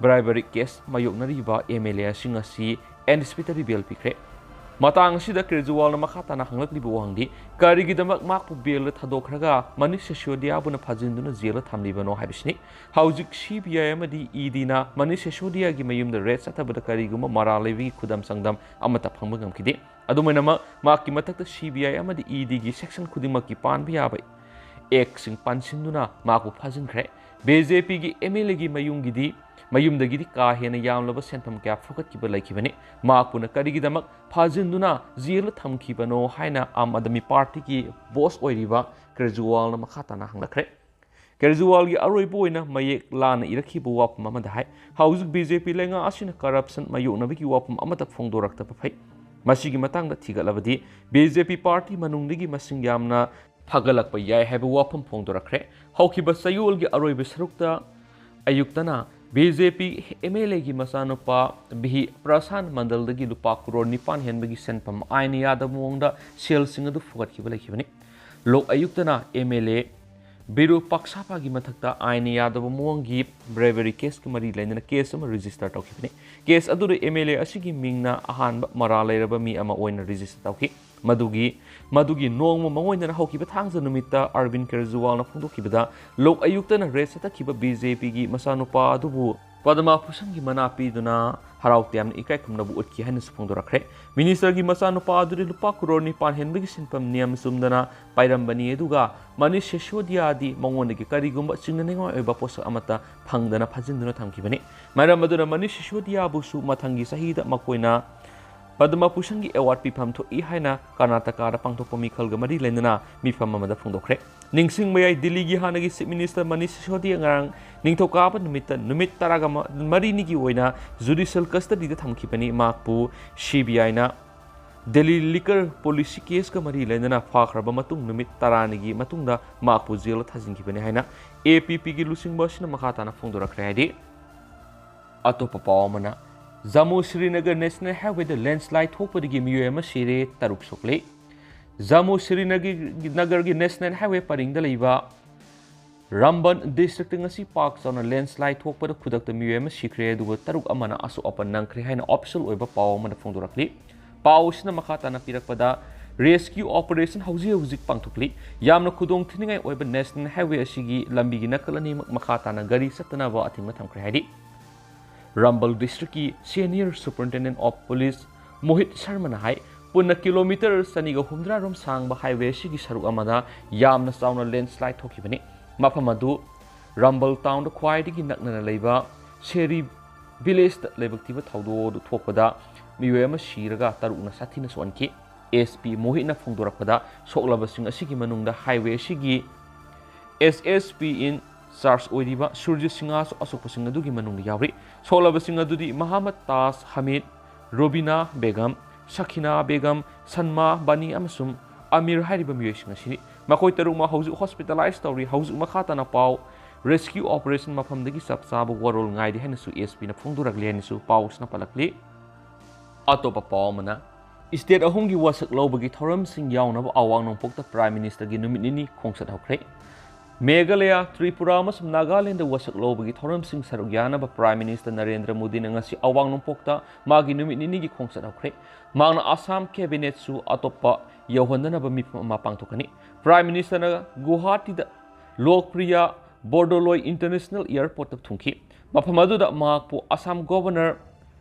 ꯕ꯭ꯔꯥꯏꯕꯔꯤ ꯀꯦꯁ ꯃꯥꯌꯣꯛꯅꯔꯤꯕ ꯑꯦꯝ ꯑꯦꯜ ꯑꯦꯁꯤꯡ ꯑꯁꯤ ꯑꯦꯟꯇꯤꯁꯤꯄꯦꯇꯔꯤ ꯕꯦꯜ ꯄꯤꯈ꯭ꯔꯦ꯫ ꯃꯇꯥꯡ ꯑꯁꯤꯗ ꯀ꯭ꯔꯦꯖꯤꯋꯥꯜꯅ ꯃꯈꯥ ꯇꯥꯅ ꯍꯪꯂꯛꯂꯤꯕ ꯋꯥꯍꯪꯗꯤ, ꯀꯔꯤꯒꯤꯗꯃꯛ ꯃꯍꯥꯛꯄꯨ ꯕꯦꯜꯗ ꯊꯥꯗꯣꯛꯈ꯭ꯔꯒ ꯃꯅꯤꯁ ꯁꯤꯁꯣꯗꯤꯌꯥꯕꯨꯅ ꯐꯥꯖꯤꯟꯗꯨꯅ ꯖꯦꯜꯗ ꯊꯝꯂꯤꯕꯅꯣ ꯍꯥꯏꯕꯁꯤꯅꯤ꯫ ꯍꯧꯖꯤꯛ ꯁꯤ ꯕꯤ ꯑꯥꯏ ꯑꯃꯗꯤ ꯏ ꯗꯤꯅ ꯃꯅꯤꯁ ꯁꯤꯁꯣꯗꯤꯌꯥꯒꯤ ꯃꯌꯨꯝꯗ ꯔꯦꯗ ꯆꯠꯊꯕꯗ ꯀꯔꯤꯒꯨꯝꯕ ꯃꯔꯥꯜ ꯂꯩꯕꯒꯤ ꯈꯨꯗꯝ ꯆꯥꯡꯗꯝ ꯑꯃꯠꯇ ꯐꯪꯕ ꯉꯝꯈꯤꯗꯦ꯫ ꯑꯗꯨꯃꯥꯏꯅꯃꯛ ꯃꯍꯥꯛꯀꯤ ꯃꯊꯛꯇ ꯁꯤ ꯕꯤ ꯑꯥꯏ ꯑꯃꯗꯤ ꯏ ꯗꯤꯒꯤ ꯁꯦꯛꯁꯟ ꯈꯨꯗꯤꯡꯃꯛꯀꯤ ꯄꯥꯟꯕ ꯌꯥꯕ ꯑꯦꯛꯁꯤꯡ ꯄꯥꯟꯁꯤꯟꯗꯨꯅ ꯃꯍꯥꯛꯄꯨ ꯐꯥꯖꯤꯟꯈ꯭ꯔꯦ꯫ ꯕꯤ ꯖꯦ ꯄꯤꯒꯤ ꯑꯦꯝ ꯑꯦꯜ ꯑꯦꯒꯤ ꯃꯌꯨꯝꯒꯤꯗꯤ, ꯃꯌꯨꯝꯗꯒꯤꯗꯤ ꯀꯥ ꯍꯦꯟꯅ ꯌꯥꯝꯂꯕ ꯁꯦꯟꯐꯝ ꯀꯌꯥ ꯐꯨꯒꯠꯈꯤꯕ ꯂꯩꯈꯤꯕꯅꯤ꯫ ꯃꯍꯥꯛꯄꯨꯅ ꯀꯔꯤꯒꯤꯗꯃꯛ ꯐꯥꯖꯤꯟꯗꯨꯅ ꯖꯦꯜꯗ ꯊꯝꯈꯤꯕꯅꯣ ꯍꯥꯏꯅ ꯑꯥꯝ ꯑꯥꯗꯃꯤ ꯄꯥꯔꯇꯤꯒꯤ ꯕꯣꯁ ꯑꯣꯏꯔꯤꯕ ꯀ꯭ꯔꯦꯖꯤꯋꯥꯜꯅ ꯃꯈꯥ ꯇꯥꯅ ꯍꯪꯂꯛꯈ꯭ꯔꯦ꯫ ꯀꯦꯖꯔꯤꯋꯥꯜꯒꯤ ꯑꯔꯣꯏꯕ ꯑꯣꯏꯅ ꯃꯌꯦꯛ ꯂꯥꯅ ꯏꯔꯛꯈꯤꯕ ꯋꯥꯐꯝ ꯑꯃꯗ ꯍꯥꯏ, ꯍꯧꯖꯤꯛ ꯕꯤ ꯖꯦ ꯄꯤ ꯂꯩꯉꯥꯛ ꯑꯁꯤꯅ corruption ꯃꯥꯌꯣꯛꯅꯕꯒꯤ ꯋꯥꯐꯝ ꯑꯃꯠꯇ ꯐꯣꯡꯗꯣꯔꯛꯇꯕ ꯐꯩ꯫ ꯃꯁꯤꯒꯤ ꯃꯇꯥꯡꯗ ꯊꯤꯒꯠꯂꯕꯗꯤ, ꯕꯤ ꯖꯦ ꯄꯤ party ꯃꯅꯨꯡꯗꯒꯤ ꯃꯁꯤꯡ ꯌꯥꯝꯅ ꯐꯒꯠꯂꯛꯄ ꯌꯥꯏ ꯍꯥꯏꯕ ꯋꯥꯐꯝ ꯐꯣꯡꯗꯣꯔꯛꯈ꯭ꯔꯦ꯫ ꯍꯧꯈꯤꯕ ꯆꯌꯣꯜꯒꯤ ꯑꯔꯣꯏꯕ ꯁꯔꯨꯛꯇ ꯑꯌꯨꯛꯇꯅ B J P M L ꯑꯦꯒꯤ ꯃꯆꯥꯅꯨꯄꯥ ꯚꯤ ꯄ꯭ꯔꯁꯥꯟ ꯃꯟꯗꯜꯗꯒꯤ ꯂꯨꯄꯥ ꯀ꯭ꯔꯣꯔ ꯅꯤꯄꯥꯟ ꯍꯦꯟꯕꯒꯤ ꯁꯦꯟꯐꯝ ꯑꯥꯏꯟꯅ ꯌꯥꯗꯕ ꯃꯑꯣꯡꯗ ꯁꯦꯜꯁꯤꯡ ꯑꯗꯨ ꯐꯨꯒꯠꯈꯤꯕ ꯂꯩꯈꯤꯕꯅꯤ꯫ ꯂꯣꯛ ꯑꯌꯨꯛꯇꯅ ꯑꯦꯝ ꯑꯦꯜ ꯑꯦ ꯕꯤꯔꯨ ꯄꯥꯛꯁꯥꯄꯥꯒꯤ ꯃꯊꯛꯇ ꯑꯥꯏꯟꯅ ꯌꯥꯗꯕ ꯃꯑꯣꯡꯒꯤ bribery caseꯀ ꯃꯔꯤ ꯂꯩꯅꯅ case ꯑꯃ register ꯇꯧꯈꯤꯕꯅꯤ꯫ Case ꯑꯗꯨꯗ ꯑꯦꯝ ꯑꯦꯜ ꯑꯦ ꯑꯁꯤꯒꯤ ꯃꯤꯡꯅ ꯑꯍꯥꯟꯕ ꯃꯔꯥꯜ ꯂꯩꯔꯕ ꯃꯤ ꯑꯃ ꯑꯣꯏꯅ register ꯇꯧꯈꯤ꯫ ꯃꯗꯨꯒꯤ, ꯃꯗꯨꯒꯤ ꯅꯣꯡꯃ ꯃꯥꯡꯑꯣꯏꯅꯅ ꯍꯧꯈꯤꯕ ꯊꯥꯡꯖ ꯅꯨꯃꯤꯠꯇ ꯑꯔꯕꯤꯟ ꯀꯦꯖꯔꯤꯋꯥꯜꯅ ꯐꯣꯡꯗꯣꯛꯈꯤꯕꯗ, ꯂꯣꯛ ꯑꯌꯨꯛꯇꯅ raid ꯆꯠꯊꯈꯤꯕ ꯕꯤ ꯖꯦ ꯄꯤꯒꯤ ꯃꯆꯥꯅꯨꯄꯥ ꯑꯗꯨꯕꯨ ꯄꯗꯃ ꯚꯨꯁꯟꯒꯤ ꯃꯅꯥ ꯄꯤꯗꯨꯅ ꯍꯔꯥꯎ ꯇꯌꯥꯝꯅ ꯏꯀꯥꯏ ꯈꯨꯝꯅꯕ ꯎꯠꯈꯤ ꯍꯥꯏꯅꯁꯨ ꯐꯣꯡꯗꯣꯔꯛꯈ꯭ꯔꯦ꯫ Ministerꯒꯤ ꯃꯆꯥꯅꯨꯄꯥ ꯑꯗꯨꯗꯤ ꯂꯨꯄꯥ ꯀ꯭ꯔꯣꯔ ꯅꯤꯄꯥꯟ ꯍꯦꯟꯕꯒꯤ ꯁꯦꯟꯐꯝ ꯅꯤꯌꯝ ꯆꯨꯝꯗꯅ ꯄꯥꯏꯔꯝꯕꯅꯤ, ꯑꯗꯨꯒ ꯃꯅꯤꯁ ꯁꯤꯁꯣꯗꯤꯌꯥꯗꯤ ꯃꯉꯣꯟꯗꯒꯤ ꯀꯔꯤꯒꯨꯝꯕ ꯆꯤꯡꯅꯅꯤꯡꯉꯥꯏ ꯑꯣꯏꯕ ꯄꯣꯠꯁꯛ ꯑꯃꯠꯇ ꯐꯪꯗꯅ ꯐꯥꯖꯤꯟꯗꯨꯅ ꯊꯝꯈꯤꯕꯅꯤ꯫ ꯃꯔꯝ ꯑꯗꯨꯅ ꯃꯅꯤꯁ ꯁꯤꯁꯣꯗꯤꯌꯥꯕꯨꯁꯨ ꯃꯊꯪꯒꯤ ꯆꯍꯤꯗ ꯃꯈꯣꯏꯅ ꯄꯗꯃ ꯚꯨꯁꯟꯒꯤ award ꯄꯤꯐꯝ ꯊꯣꯛꯏ ꯍꯥꯏꯅ ꯀꯔꯅꯥꯇꯀꯥꯗ ꯄꯥꯡꯊꯣꯛꯄ ꯃꯤꯈꯜꯒ ꯃꯔꯤ ꯂꯩꯅꯅ ꯃꯤꯐꯝ ꯑꯃꯗ ꯐꯣꯡꯗꯣꯛꯈ꯭ꯔꯦ꯫ ꯅꯤꯡꯁꯤꯡꯕ ꯌꯥꯏ, ꯗꯤꯜꯂꯤꯒꯤ ꯍꯥꯟꯅꯒꯤ Chief Minister ꯃꯅꯤꯁ ꯁꯤꯁꯣꯗꯤꯌꯥ ꯉꯔꯥꯡ ꯅꯤꯡꯊꯧꯀꯥꯕ ꯅꯨꯃꯤꯠꯇ ꯅꯨꯃꯤꯠ ꯇꯔꯥꯒ ꯃꯔꯤꯅꯤꯒꯤ ꯑꯣꯏꯅ judicial custodyꯗ ꯊꯝꯈꯤꯕꯅꯤ꯫ ꯃꯍꯥꯛꯄꯨ ꯁꯤ ꯕꯤ ꯑꯥꯏꯅ ꯗꯦꯜꯂꯤ liquor policy caseꯀ ꯃꯔꯤ ꯂꯩꯅꯅ ꯐꯥꯈ꯭ꯔꯕ ꯃꯇꯨꯡ ꯅꯨꯃꯤꯠ ꯇꯔꯥꯅꯤꯒꯤ ꯃꯇꯨꯡꯗ ꯃꯍꯥꯛꯄꯨ ꯖꯦꯜꯗ ꯊꯥꯖꯤꯟꯈꯤꯕꯅꯤ ꯍꯥꯏꯅ ꯑꯦ ꯄꯤ ꯄꯤꯒꯤ ꯂꯨꯆꯤꯡꯕ ꯑꯁꯤꯅ ꯃꯈꯥ ꯇꯥꯅ ꯐꯣꯡꯗꯣꯔꯛꯈ꯭ꯔꯦ꯫ ꯍꯥꯏꯗꯤ, ꯑꯇꯣꯞꯄ ꯄꯥꯎ ꯑꯃꯅ, ꯖꯝꯃꯨ ꯁ꯭ꯔꯤꯅꯒꯔ National Highwayꯗ landslide ꯊꯣꯛꯄꯗꯒꯤ ꯃꯤꯑꯣꯏ ꯑꯃ ꯁꯤꯔꯦ, ꯇꯔꯨꯛ ꯁꯣꯛꯂꯦ꯫ ꯖꯝꯃꯨ ꯁ꯭ꯔꯤꯅꯒꯔꯒꯤ National Highway ꯄꯔꯤꯡꯗ ꯂꯩꯕ ꯔꯝꯕꯟ districtꯇ ꯉꯁꯤ ꯄꯥꯛ ꯆꯥꯎꯅ landslide ꯊꯣꯛꯄꯗ ꯈꯨꯗꯛꯇ ꯃꯤꯑꯣꯏ ꯑꯃ ꯁꯤꯈ꯭ꯔꯦ, ꯑꯗꯨꯒ ꯇꯔꯨꯛ ꯑꯃꯅ ꯑꯁꯣꯛ ꯑꯄꯟ ꯅꯪꯈ꯭ꯔꯦ ꯍꯥꯏꯅ official ꯑꯣꯏꯕ ꯄꯥꯎ ꯑꯃꯗ ꯐꯣꯡꯗꯣꯔꯛꯂꯤ꯫ ꯄꯥꯎ ꯑꯁꯤꯅ ꯃꯈꯥ ꯇꯥꯅ ꯄꯤꯔꯛꯄꯗ, rescue operation ꯍꯧꯖꯤꯛ ꯍꯧꯖꯤꯛ ꯄꯥꯡꯊꯣꯛꯂꯤ꯫ ꯌꯥꯝꯅ ꯈꯨꯗꯣꯡ ꯊꯤꯅꯤꯡꯉꯥꯏ ꯑꯣꯏꯕ National Highway ꯑꯁꯤꯒꯤ ꯂꯝꯕꯤꯒꯤ ꯅꯥꯀꯜ ꯑꯅꯤꯃꯛ ꯃꯈꯥ ꯇꯥꯅ ꯒꯥꯔꯤ ꯆꯠꯇꯅꯕ ꯑꯊꯤꯡꯕ ꯊꯝꯈ꯭ꯔꯦ ꯍꯥꯏꯔꯤ꯫ ꯔꯝꯕꯜ districtꯀꯤ Senior Superintendent of Police ꯃꯣꯍꯤꯠ ꯁꯔꯃꯅ ꯍꯥꯏ, ꯄꯨꯟꯅ ꯀꯤꯂꯣꯃꯤꯇꯔ ꯆꯅꯤꯒ ꯍꯨꯝꯗ꯭ꯔꯥ ꯔꯣꯝ ꯁꯥꯡꯕ highway ꯑꯁꯤꯒꯤ ꯁꯔꯨꯛ ꯑꯃꯗ ꯌꯥꯝꯅ ꯆꯥꯎꯅ landslide ꯊꯣꯛꯈꯤꯕꯅꯤ꯫ ꯃꯐꯝ ꯑꯗꯨ ꯔꯝꯕꯜ townꯗ ꯈ꯭ꯋꯥꯏꯗꯒꯤ ꯅꯛꯅꯅ ꯂꯩꯕ ꯁꯦꯔꯤ villageꯇ ꯂꯥꯏꯕꯛ ꯊꯤꯕ ꯊꯧꯗꯣꯛ ꯑꯗꯨ ꯊꯣꯛꯄꯗ ꯃꯤꯑꯣꯏ ꯑꯃ ꯁꯤꯔꯒ ꯇꯔꯨꯛꯅ ꯁꯥꯊꯤꯅ ꯁꯣꯛꯍꯟꯈꯤ꯫ ꯑꯦꯁ ꯄꯤ ꯃꯣꯍꯤꯠꯅ ꯐꯣꯡꯗꯣꯔꯛꯄꯗ, ꯁꯣꯛꯂꯕꯁꯤꯡ ꯑꯁꯤꯒꯤ ꯃꯅꯨꯡꯗ highway ꯑꯁꯤꯒꯤ S S P in charge ꯑꯣꯏꯔꯤꯕ ꯁꯨꯔꯖꯤꯠ ꯁꯤꯡꯍꯁꯨ ꯑꯁꯣꯛꯄꯁꯤꯡ ꯑꯗꯨꯒꯤ ꯃꯅꯨꯡꯗ ꯌꯥꯎꯔꯤ꯫ ꯁꯣꯛꯂꯕꯁꯤꯡ ꯑꯗꯨꯗꯤ ꯃꯍꯥꯃꯠ ꯇꯥꯖ ꯍꯃꯤꯗ, ꯔꯨꯕꯤꯅꯥ ꯕꯦꯒꯝ, ꯁꯈꯤꯅꯥ ꯕꯦꯒꯝ, ꯁꯟꯃꯥ ꯕꯥꯅꯤ ꯑꯃꯁꯨꯡ ꯑꯃꯤꯔ ꯍꯥꯏꯔꯤꯕ ꯃꯤꯑꯣꯏꯁꯤꯡ ꯑꯁꯤꯅꯤ꯫ ꯃꯈꯣꯏ ꯇꯔꯨꯛꯃꯛ ꯍꯧꯖꯤꯛ hospitalize ꯇꯧꯔꯤ꯫ ꯍꯧꯖꯤꯛ ꯃꯈꯥ ꯇꯥꯅ ꯄꯥꯎ rescue operation ꯃꯐꯝꯗꯒꯤ ꯆꯞ ꯆꯥꯕ ꯋꯥꯔꯣꯜ ꯉꯥꯏꯔꯤ ꯍꯥꯏꯅꯁꯨ S P ꯅ ꯐꯣꯡꯗꯣꯔꯛꯂꯤ ꯍꯥꯏꯅꯁꯨ ꯄꯥꯎꯁꯤꯅ ꯄꯜꯂꯛꯂꯤ꯫ ꯑꯇꯣꯞꯄ ꯄꯥꯎ ꯑꯃꯅ, state ꯑꯍꯨꯝꯒꯤ ꯋꯥꯁꯛ ꯂꯧꯕꯒꯤ ꯊꯧꯔꯝꯁꯤꯡ ꯌꯥꯎꯅꯕ ꯑꯋꯥꯡ ꯅꯣꯡꯄꯣꯛꯇ Prime Minister ꯒꯤ ꯅꯨꯃꯤꯠ ꯅꯤꯅꯤ ꯈꯣꯡꯆꯠ ꯍꯧꯈ꯭ꯔꯦ꯫ ꯃꯦꯘꯥꯂꯌꯥ, ꯇ꯭ꯔꯤꯄꯨꯔꯥ ꯑꯃꯁꯨꯡ ꯅꯥꯒꯥꯂꯦꯟꯗ ꯋꯥꯁꯛ ꯂꯧꯕꯒꯤ ꯊꯧꯔꯝꯁꯤꯡ ꯁꯔꯨꯛ ꯌꯥꯅꯕ Prime Minister ꯅꯔꯦꯟꯗ꯭ꯔ ꯃꯣꯗꯤꯅ ꯉꯁꯤ ꯑꯋꯥꯡ ꯅꯣꯡꯄꯣꯛꯇ ꯃꯥꯒꯤ ꯅꯨꯃꯤꯠ ꯅꯤꯅꯤꯒꯤ ꯈꯣꯡꯆꯠ ꯍꯧꯈ꯭ꯔꯦ꯫ ꯃꯍꯥꯛꯅ ꯑꯁꯥꯝ cabinetꯁꯨ ꯑꯇꯣꯞꯄ ꯌꯧꯍꯟꯗꯅꯕ ꯃꯤꯐꯝ ꯑꯃ ꯄꯥꯡꯊꯣꯛꯀꯅꯤ꯫ Prime Minister ꯅ ꯒꯨꯋꯥꯍꯥꯇꯤꯗ ꯂꯣꯛꯄ꯭ꯔꯤꯌꯥ ꯕꯣꯔꯗꯣꯂꯣꯏ International Airportꯇ ꯊꯨꯡꯈꯤ꯫ ꯃꯐꯝ ꯑꯗꯨꯗ ꯃꯍꯥꯛꯄꯨ ꯑꯁꯥꯝ Governor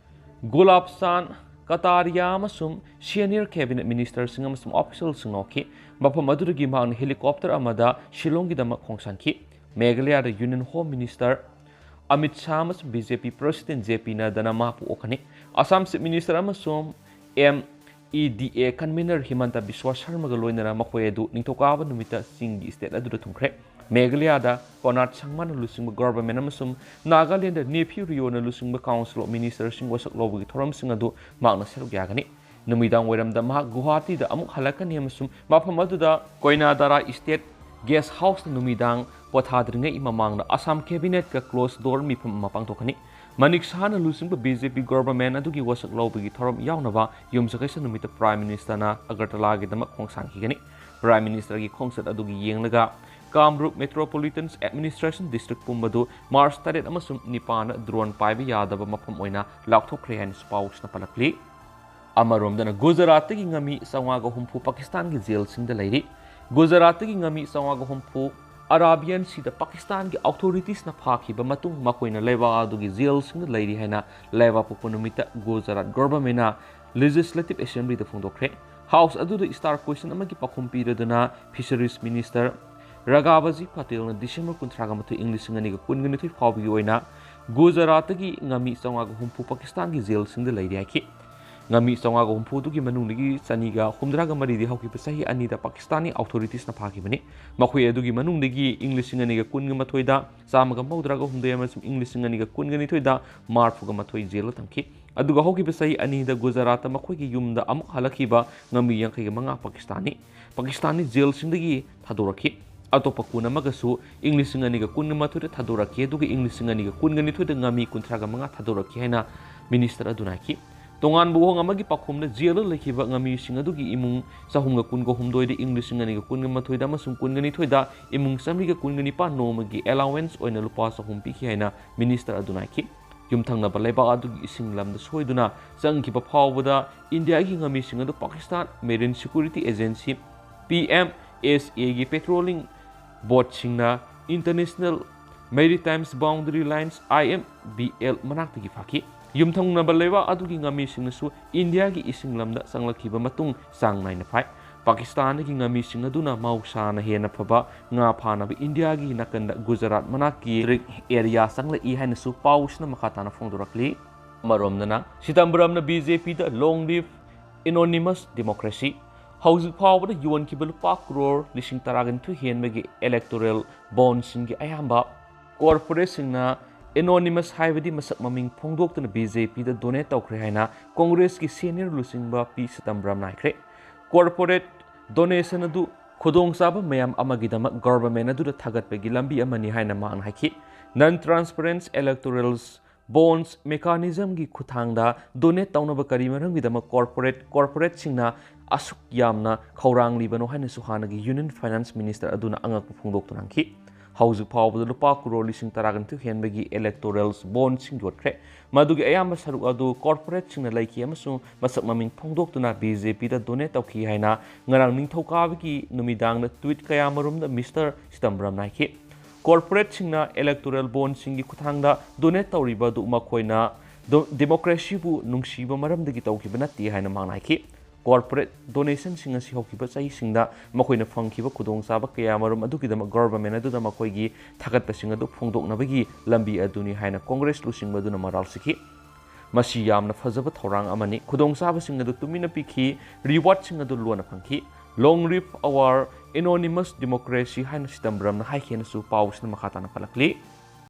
ꯒꯨꯂꯥꯕ ꯆꯥꯟꯗ ꯀꯇꯥꯔꯤꯌꯥ ꯑꯃꯁꯨꯡ senior cabinet ministerꯁꯤꯡ ꯑꯃꯁꯨꯡ officialꯁꯤꯡ ꯂꯧꯈꯤ꯫ ꯃꯐꯝ ꯑꯗꯨꯗꯒꯤ ꯃꯍꯥꯛꯅ helicopter ꯑꯃꯗ ꯁꯤꯂꯣꯡꯒꯤꯗꯃꯛ ꯈꯣꯡꯁꯥꯟꯈꯤ꯫ ꯃꯦꯘꯥꯂꯌꯥꯗ Union Home Minister Amit Shah ꯑꯃꯁꯨꯡ B J P President J P ꯅꯗ꯭ꯗꯥꯅ ꯃꯍꯥꯛꯄꯨ ꯑꯣꯛꯀꯅꯤ꯫ ꯑꯁꯥꯝ Chief Minister ꯑꯃꯁꯨꯡ M E D A convener ꯍꯤꯃꯟꯇ ꯕꯤꯁ꯭ꯋꯥ ꯁꯔꯃꯒ ꯂꯣꯏꯅꯅ ꯃꯈꯣꯏ ꯑꯗꯨ ꯅꯤꯡꯊꯧꯀꯥꯕ ꯅꯨꯃꯤꯠꯇ ꯆꯤꯡꯒꯤ state ꯑꯗꯨꯗ ꯊꯨꯡꯈ꯭ꯔꯦ꯫ ꯃꯦꯘꯥꯂꯌꯥꯗ ꯀꯣꯅꯥꯔꯗ ꯁꯪꯃꯥꯅ ꯂꯨꯆꯤꯡꯕ government ꯑꯃꯁꯨꯡ ꯅꯥꯒꯥꯂꯦꯟꯗ ꯅꯦꯐꯤꯌꯨ ꯔꯤꯑꯣꯅ ꯂꯨꯆꯤꯡꯕ Council of Ministerꯁꯤꯡ ꯋꯥꯁꯛ ꯂꯧꯕꯒꯤ ꯊꯧꯔꯝꯁꯤꯡ ꯑꯗꯨ ꯃꯍꯥꯛꯅ ꯁꯔꯨꯛ ꯌꯥꯒꯅꯤ꯫ ꯅꯨꯃꯤꯗꯥꯡ ꯋꯥꯏꯔꯝꯗ ꯃꯍꯥꯛ ꯒꯨꯋꯥꯍꯥꯇꯤꯗ ꯑꯃꯨꯛ ꯍꯜꯂꯛꯀꯅꯤ ꯑꯃꯁꯨꯡ ꯃꯐꯝ ꯑꯗꯨꯗ ꯀꯣꯏꯅꯥꯗꯥꯔꯥ State Guest Houseꯇ ꯅꯨꯃꯤꯗꯥꯡ ꯄꯣꯊꯥꯗ꯭ꯔꯤꯉꯩ ꯃꯃꯥꯡꯗ ꯑꯁꯥꯝ cabinetꯀ closed door ꯃꯤꯐꯝ ꯑꯃ ꯄꯥꯡꯊꯣꯛꯀꯅꯤ꯫ ꯃꯅꯤꯛ ꯁꯍꯥꯅ ꯂꯨꯆꯤꯡꯕ B J P government ꯑꯗꯨꯒꯤ ꯋꯥꯁꯛ ꯂꯧꯕꯒꯤ ꯊꯧꯔꯝ ꯌꯥꯎꯅꯕ ꯌꯨꯝꯁꯀꯩꯁ ꯅꯨꯃꯤꯠꯇ Prime Ministerꯅ ꯑꯒꯔꯇꯂꯥꯒꯤꯗꯃꯛ ꯈꯣꯡꯁꯥꯟꯈꯤꯒꯅꯤ꯫ Prime Ministerꯒꯤ ꯈꯣꯡꯆꯠ ꯑꯗꯨꯒꯤ ꯌꯦꯡꯂꯒ Kamrup Metropolitan Administration District ꯄꯨꯝꯕꯗꯨ March ꯇꯔꯦꯠ ꯑꯃꯁꯨꯡ ꯅꯤꯄꯥꯟꯗ drone ꯄꯥꯏꯕ ꯌꯥꯗꯕ ꯃꯐꯝ ꯑꯣꯏꯅ ꯂꯥꯎꯊꯣꯛꯈ꯭ꯔꯦ ꯍꯥꯏꯅꯁꯨ ꯄꯥꯎꯁꯤꯅ ꯄꯜꯂꯛꯂꯤ꯫ ꯑꯃꯔꯣꯝꯗꯅ ꯒꯨꯖꯔꯥꯠꯇꯒꯤ ꯉꯥꯃꯤ ꯆꯥꯝꯃꯉꯥꯒ ꯍꯨꯝꯐꯨ ꯄꯥꯀꯤꯁꯇꯥꯟꯒꯤ ꯖꯦꯜꯁꯤꯡꯗ ꯂꯩꯔꯤ꯫ ꯒꯨꯖꯔꯥꯠꯇꯒꯤ ꯉꯥꯃꯤ ꯆꯥꯝꯃꯉꯥꯒ ꯍꯨꯝꯐꯨ ꯑꯔꯥꯕꯤꯌꯥꯟ ꯁꯤꯗ ꯄꯥꯀꯤꯁꯇꯥꯟꯒꯤ authoritiesꯅ ꯐꯥꯈꯤꯕ ꯃꯇꯨꯡ ꯃꯈꯣꯏꯅ ꯂꯩꯕꯥꯛ ꯑꯗꯨꯒꯤ ꯖꯦꯜꯁꯤꯡꯗ ꯂꯩꯔꯤ ꯍꯥꯏꯅ ꯂꯩꯕꯥꯛꯄꯣꯛꯄ ꯅꯨꯃꯤꯠꯇ ꯒꯨꯖꯔꯥꯠ governmentꯅ Legislative Assemblyꯗ ꯐꯣꯡꯗꯣꯛꯈ꯭ꯔꯦ꯫ House ꯑꯗꯨꯗ star question ꯑꯃꯒꯤ ꯄꯥꯎꯈꯨꯝ ꯄꯤꯔꯗꯨꯅ Fisheries Minister ꯔꯥꯘꯕꯖꯤ ꯄꯇꯦꯜꯅ December ꯀꯨꯟꯊ꯭ꯔꯥꯒ ꯃꯥꯊꯣꯏ, ꯏꯪ ꯂꯤꯁꯤꯡ ꯑꯅꯤꯒ ꯀꯨꯟꯒ ꯅꯤꯊꯣꯏ ꯐꯥꯎꯕꯒꯤ ꯑꯣꯏꯅ ꯒꯨꯖꯔꯥꯠꯇꯒꯤ ꯉꯥꯃꯤ ꯆꯥꯝꯃꯉꯥꯒ ꯍꯨꯝꯐꯨ ꯄꯥꯀꯤꯁꯇꯥꯟꯒꯤ ꯖꯦꯜꯁꯤꯡꯗ ꯂꯩꯔꯤ ꯍꯥꯏꯈꯤ꯫ ꯉꯥꯃꯤ ꯆꯥꯝꯃꯉꯥꯒ ꯍꯨꯝꯐꯨ ꯑꯗꯨꯒꯤ ꯃꯅꯨꯡꯗꯒꯤ ꯆꯅꯤꯒ ꯍꯨꯝꯗ꯭ꯔꯥꯒ ꯃꯔꯤꯗꯤ ꯍꯧꯈꯤꯕ ꯆꯍꯤ ꯑꯅꯤꯗ ꯄꯥꯀꯤꯁꯇꯥꯅꯤ ꯑꯣꯊꯣꯔꯤꯇꯤꯁꯅ ꯐꯥꯈꯤꯕꯅꯤ꯫ ꯃꯈꯣꯏ ꯑꯗꯨꯒꯤ ꯃꯅꯨꯡꯗꯒꯤ ꯏꯪ ꯂꯤꯁꯤꯡ ꯑꯅꯤꯒ ꯀꯨꯟꯒ ꯃꯥꯊꯣꯏꯗ ꯆꯥꯝꯃꯒ ꯃꯧꯗ꯭ꯔꯥꯒ ꯍꯨꯝꯗꯣꯏ ꯑꯃꯁꯨꯡ ꯏꯪ ꯂꯤꯁꯤꯡ ꯑꯅꯤꯒ ꯀꯨꯟꯒ ꯅꯤꯊꯣꯏꯗ ꯃꯔꯐꯨꯒ ꯃꯥꯊꯣꯏ ꯖꯦꯜꯗ ꯊꯝꯈꯤ꯫ ꯑꯗꯨꯒ ꯍꯧꯈꯤꯕ ꯆꯍꯤ ꯑꯅꯤꯗ ꯒꯨꯖꯔꯥꯠꯇ ꯃꯈꯣꯏꯒꯤ ꯌꯨꯝꯗ ꯑꯃꯨꯛ ꯍꯜꯂꯛꯈꯤꯕ ꯉꯥꯃꯤ ꯌꯥꯡꯈꯩꯒ ꯃꯉꯥ ꯄꯥꯀꯤꯁꯇꯥꯅꯤ, ꯄꯥꯀꯤꯁꯇꯥꯅꯤ ꯖꯦꯜꯁꯤꯡꯗꯒꯤ ꯊꯥꯗꯣꯔꯛꯈꯤ꯫ ꯑꯇꯣꯞꯄ ꯀꯨꯟ ꯑꯃꯒꯁꯨ ꯏꯪ ꯂꯤꯁꯤꯡ ꯑꯅꯤꯒ ꯀꯨꯟꯒ ꯃꯥꯊꯣꯏꯗ ꯊꯥꯗꯣꯔꯛꯈꯤ, ꯑꯗꯨꯒ ꯏꯪ ꯂꯤꯁꯤꯡ ꯑꯅꯤꯒ ꯀꯨꯟꯒ ꯅꯤꯊꯣꯏꯗ ꯉꯥꯃꯤ ꯀꯨꯟꯊ꯭ꯔꯥꯒ ꯃꯉꯥ ꯊꯥꯗꯣꯔꯛꯈꯤ ꯍꯥꯏꯅ ꯃꯤꯅꯤꯁꯇꯔ ꯑꯗꯨꯅ ꯍꯥꯏꯈꯤ꯫ ꯇꯣꯉꯥꯟꯕ ꯋꯥꯍꯪ ꯑꯃꯒꯤ ꯄꯥꯎꯈꯨꯝꯗ, ꯖꯦꯜꯗ ꯂꯩꯈꯤꯕ ꯉꯥꯃꯤꯁꯤꯡ ꯑꯗꯨꯒꯤ ꯏꯃꯨꯡ ꯆꯍꯨꯝꯒ ꯀꯨꯟꯒ ꯍꯨꯝꯗꯣꯏꯗ ꯏꯪ ꯂꯤꯁꯤꯡ ꯑꯅꯤꯒ ꯀꯨꯟꯒ ꯃꯥꯊꯣꯏꯗ ꯑꯃꯁꯨꯡ ꯀꯨꯟꯒ ꯅꯤꯊꯣꯏꯗ ꯏꯃꯨꯡ ꯆꯥꯃꯔꯤꯒ ꯀꯨꯟꯒ ꯅꯤꯄꯥꯟ ꯅꯣꯡꯃꯒꯤ ꯑꯦꯂꯥꯋꯦꯟꯁ ꯑꯣꯏꯅ ꯂꯨꯄꯥ ꯆꯍꯨꯝ ꯄꯤꯈꯤ ꯍꯥꯏꯅ ꯃꯤꯅꯤꯁꯇꯔ ꯑꯗꯨꯅ ꯍꯥꯏꯈꯤ꯫ ꯌꯨꯝꯊꯪꯅꯕ ꯂꯩꯕꯥꯛ ꯑꯗꯨꯒꯤ ꯏꯁꯤꯡ ꯂꯝꯗ ꯁꯣꯏꯗꯨꯅ ꯆꯪꯈꯤꯕ ꯐꯥꯎꯕꯗ ꯏꯟꯗꯤꯌꯥꯒꯤ ꯉꯥꯃꯤꯁꯤꯡ ꯑꯗꯨ Pakistan marine security agency, P M S ꯑꯦꯒꯤ ꯄꯦꯇ꯭ꯔꯣꯂꯤꯡ ꯕꯣꯠꯁꯤꯡꯅ international maritime boundary lines, I M B L, ꯃꯅꯥꯛꯇꯒꯤ ꯐꯥꯈꯤ꯫ ꯌꯨꯝꯊꯪꯅꯕ ꯂꯩꯕꯥꯛ ꯑꯗꯨꯒꯤ ꯉꯥꯃꯤꯁꯤꯡꯅꯁꯨ ꯏꯟꯗꯤꯌꯥꯒꯤ ꯏꯁꯤꯡ ꯂꯝꯗ ꯆꯪꯂꯛꯈꯤꯕ ꯃꯇꯨꯡ ꯆꯥꯡ ꯅꯥꯏꯅ ꯐꯥꯏ꯫ ꯄꯥꯀꯤꯁꯇꯥꯟꯗꯒꯤ ꯉꯥꯃꯤꯁꯤꯡ ꯑꯗꯨꯅ ꯃꯍꯧꯁꯥꯅ ꯍꯦꯟꯅ ꯐꯕ ꯉꯥ ꯐꯥꯅꯕ ꯏꯟꯗꯤꯌꯥꯒꯤ ꯅꯥꯀꯟꯗ ꯒꯨꯖꯔꯥꯠ ꯃꯅꯥꯛꯀꯤ ꯔꯤꯛ ꯑꯦꯔꯤꯌꯥ ꯆꯪꯂꯛꯏ ꯍꯥꯏꯅꯁꯨ ꯄꯥꯎꯁꯤꯅ ꯃꯈꯥ ꯇꯥꯅ ꯐꯣꯡꯗꯣꯔꯛꯂꯤ꯫ ꯑꯃꯔꯣꯝꯗꯅ, ꯁꯤꯇꯝꯕꯔꯝꯅ ꯕꯤ ꯖꯦ ꯄꯤꯗ "Long live anonymous democracy", ꯍꯧꯖꯤꯛ ꯐꯥꯎꯕꯗ ꯌꯣꯟꯈꯤꯕ ꯂꯨꯄꯥ ꯀ꯭ꯔꯣꯔ ꯂꯤꯁꯤꯡ ꯇꯔꯥꯒ ꯅꯤꯊꯣꯏ ꯍꯦꯟꯕꯒꯤ ꯏꯂꯦꯛꯇꯣꯔꯦꯜ ꯕꯣꯟꯁꯤꯡꯒꯤ ꯑꯌꯥꯝꯕ ꯀꯣꯔꯄꯣꯔꯦꯠꯁꯤꯡꯅ ꯑꯦꯅꯣꯅꯤꯃꯁ, ꯍꯥꯏꯕꯗꯤ ꯃꯁꯛ ꯃꯃꯤꯡ ꯐꯣꯡꯗꯣꯛꯇꯅ, ꯕꯤ ꯖꯦ ꯄꯤꯗ ꯗꯣꯅꯦꯠ ꯇꯧꯈ꯭ꯔꯦ ꯍꯥꯏꯅ ꯀꯣꯡꯒ꯭ꯔꯦꯁꯀꯤ ꯁꯦꯅꯤꯌꯔ ꯂꯨꯆꯤꯡꯕ ꯄꯤ ꯁꯤꯇꯝꯕꯔꯝꯅ ꯍꯥꯏꯈ꯭ꯔꯦ꯫ ꯀꯣꯔꯄꯣꯔꯦꯠ ꯗꯣꯅꯦꯁꯟ ꯑꯗꯨ ꯈꯨꯗꯣꯡꯆꯥꯕ ꯃꯌꯥꯝ ꯑꯃꯒꯤꯗꯃꯛ ꯒꯚꯔꯟꯃꯦꯟꯠ ꯑꯗꯨꯗ ꯊꯥꯒꯠꯄꯒꯤ ꯂꯝꯕꯤ ꯑꯃꯅꯤ ꯍꯥꯏꯅ ꯃꯍꯥꯛꯅ ꯍꯥꯏꯈꯤ꯫ ꯅꯟ ꯇ꯭ꯔꯥꯟꯁꯄꯔꯦꯟꯁ ꯏꯂꯦꯛꯇꯣꯔꯦꯜꯁ ꯕꯣꯟꯁ ꯃꯦꯀꯥꯅꯤꯖꯝꯒꯤ ꯈꯨꯠꯊꯥꯡꯗ ꯗꯣꯅꯦꯠ ꯇꯧꯅꯕ ꯀꯔꯤ ꯃꯔꯝꯒꯤꯗꯃꯛ ꯀꯣꯔꯄꯣꯔꯦꯠ, ꯀꯣꯔꯄꯣꯔꯦꯠꯁꯤꯡꯅ ꯑꯁꯨꯛ ꯌꯥꯝꯅ ꯈꯧꯔꯥꯡꯂꯤꯕꯅꯣ ꯍꯥꯏꯅꯁꯨ ꯍꯥꯟꯅꯒꯤ ꯌꯨꯅꯤꯌꯟ ꯐꯥꯏꯅꯥꯟꯁ ꯃꯤꯅꯤꯁꯇꯔ ꯑꯗꯨꯅ ꯑꯉꯛꯄ ꯐꯣꯡꯗꯣꯛꯇꯨꯅ ꯍꯪꯈꯤ꯫ ꯍꯧꯖꯤꯛ ꯐꯥꯎꯕꯗ ꯂꯨꯄꯥ ꯀ꯭ꯔꯣꯔ ꯂꯤꯁꯤꯡ ꯇꯔꯥꯒ ꯅꯤꯊꯣꯏ ꯍꯦꯟꯕꯒꯤ ꯏꯂꯦꯛꯇꯣꯔꯦꯜꯁ ꯕꯣꯟꯁꯤꯡ ꯌꯣꯠꯈ꯭ꯔꯦ꯫ ꯃꯗꯨꯒꯤ ꯑꯌꯥꯝꯕ ꯁꯔꯨꯛ ꯑꯗꯨ ꯀꯣꯔꯄꯣꯔꯦꯠꯁꯤꯡꯅ ꯂꯩꯈꯤ ꯑꯃꯁꯨꯡ ꯃꯁꯛ ꯃꯃꯤꯡ ꯐꯣꯡꯗꯣꯛꯇꯨꯅ ꯕꯤ ꯖꯦ ꯄꯤꯗ ꯗꯣꯅꯦꯠ ꯇꯧꯈꯤ ꯍꯥꯏꯅ ꯉꯔꯥꯡ ꯅꯤꯡꯊꯧꯀꯥꯕꯒꯤ ꯅꯨꯃꯤꯗꯥꯡꯗ ꯇ꯭ꯋꯤꯠ ꯀꯌꯥꯃꯔꯨꯝꯗ ꯃꯤꯁꯇꯔ ꯁꯤꯇꯝꯕꯔꯝꯅ ꯍꯥꯏꯈꯤ꯫ ꯀꯣꯔꯄꯣꯔꯦꯠꯁꯤꯡꯅ ꯏꯂꯦꯛꯇꯣꯔꯦꯜ ꯕꯣꯟꯁꯤꯡꯒꯤ ꯈꯨꯠꯊꯥꯡꯗ ꯗꯣꯅꯦꯠ ꯇꯧꯔꯤꯕ ꯑꯗꯨ ꯃꯈꯣꯏꯅ ꯗꯣ-, ꯗꯦꯃꯣꯀ꯭ꯔꯦꯁꯤꯕꯨ ꯅꯨꯡꯁꯤꯕ ꯃꯔꯝꯗꯒꯤ ꯇꯧꯈꯤꯕ ꯅꯠꯇꯦ ꯍꯥꯏꯅ ꯃꯍꯥꯛꯅ ꯍꯥꯏꯈꯤ꯫ ꯀꯣꯔꯄꯣꯔꯦꯠ ꯗꯣꯅꯦꯁꯟꯁꯤꯡ ꯑꯁꯤ ꯍꯧꯈꯤꯕ ꯆꯍꯤꯁꯤꯡꯗ ꯃꯈꯣꯏꯅ ꯐꯪꯈꯤꯕ ꯈꯨꯗꯣꯡꯆꯥꯕ ꯀꯌꯥꯃꯔꯨꯝ ꯑꯗꯨꯒꯤꯗꯃꯛ ꯒꯚꯔꯟꯃꯦꯟꯠ ꯑꯗꯨꯗ ꯃꯈꯣꯏꯒꯤ ꯊꯥꯒꯠꯄꯁꯤꯡ ꯑꯗꯨ ꯐꯣꯡꯗꯣꯛꯅꯕꯒꯤ ꯂꯝꯕꯤ ꯑꯗꯨꯅꯤ ꯍꯥꯏꯅ ꯀꯣꯡꯒ꯭ꯔꯦꯁ ꯂꯨꯆꯤꯡꯕ ꯑꯗꯨꯅ ꯃꯔꯥꯜ ꯁꯤꯈꯤ꯫ ꯃꯁꯤ ꯌꯥꯝꯅ ꯐꯖꯕ ꯊꯧꯔꯥꯡ ꯑꯃꯅꯤ꯫ ꯈꯨꯗꯣꯡꯆꯥꯕꯁꯤꯡ ꯑꯗꯨ ꯇꯨꯃꯤꯟꯅ ꯄꯤꯈꯤ, ꯔꯤꯋꯥꯔꯗꯁꯤꯡ ꯑꯗꯨ ꯂꯣꯟꯅ ꯐꯪꯈꯤ꯫ Long live our anonymous democracy ꯍꯥꯏꯅ ꯁꯤꯇꯝꯕ꯭ꯔꯝꯅ ꯍꯥꯏꯈꯤ ꯍꯥꯏꯅꯁꯨ ꯄꯥꯎꯁꯤꯅ ꯃꯈꯥ ꯇꯥꯅ ꯄꯜꯂꯛꯂꯤ꯫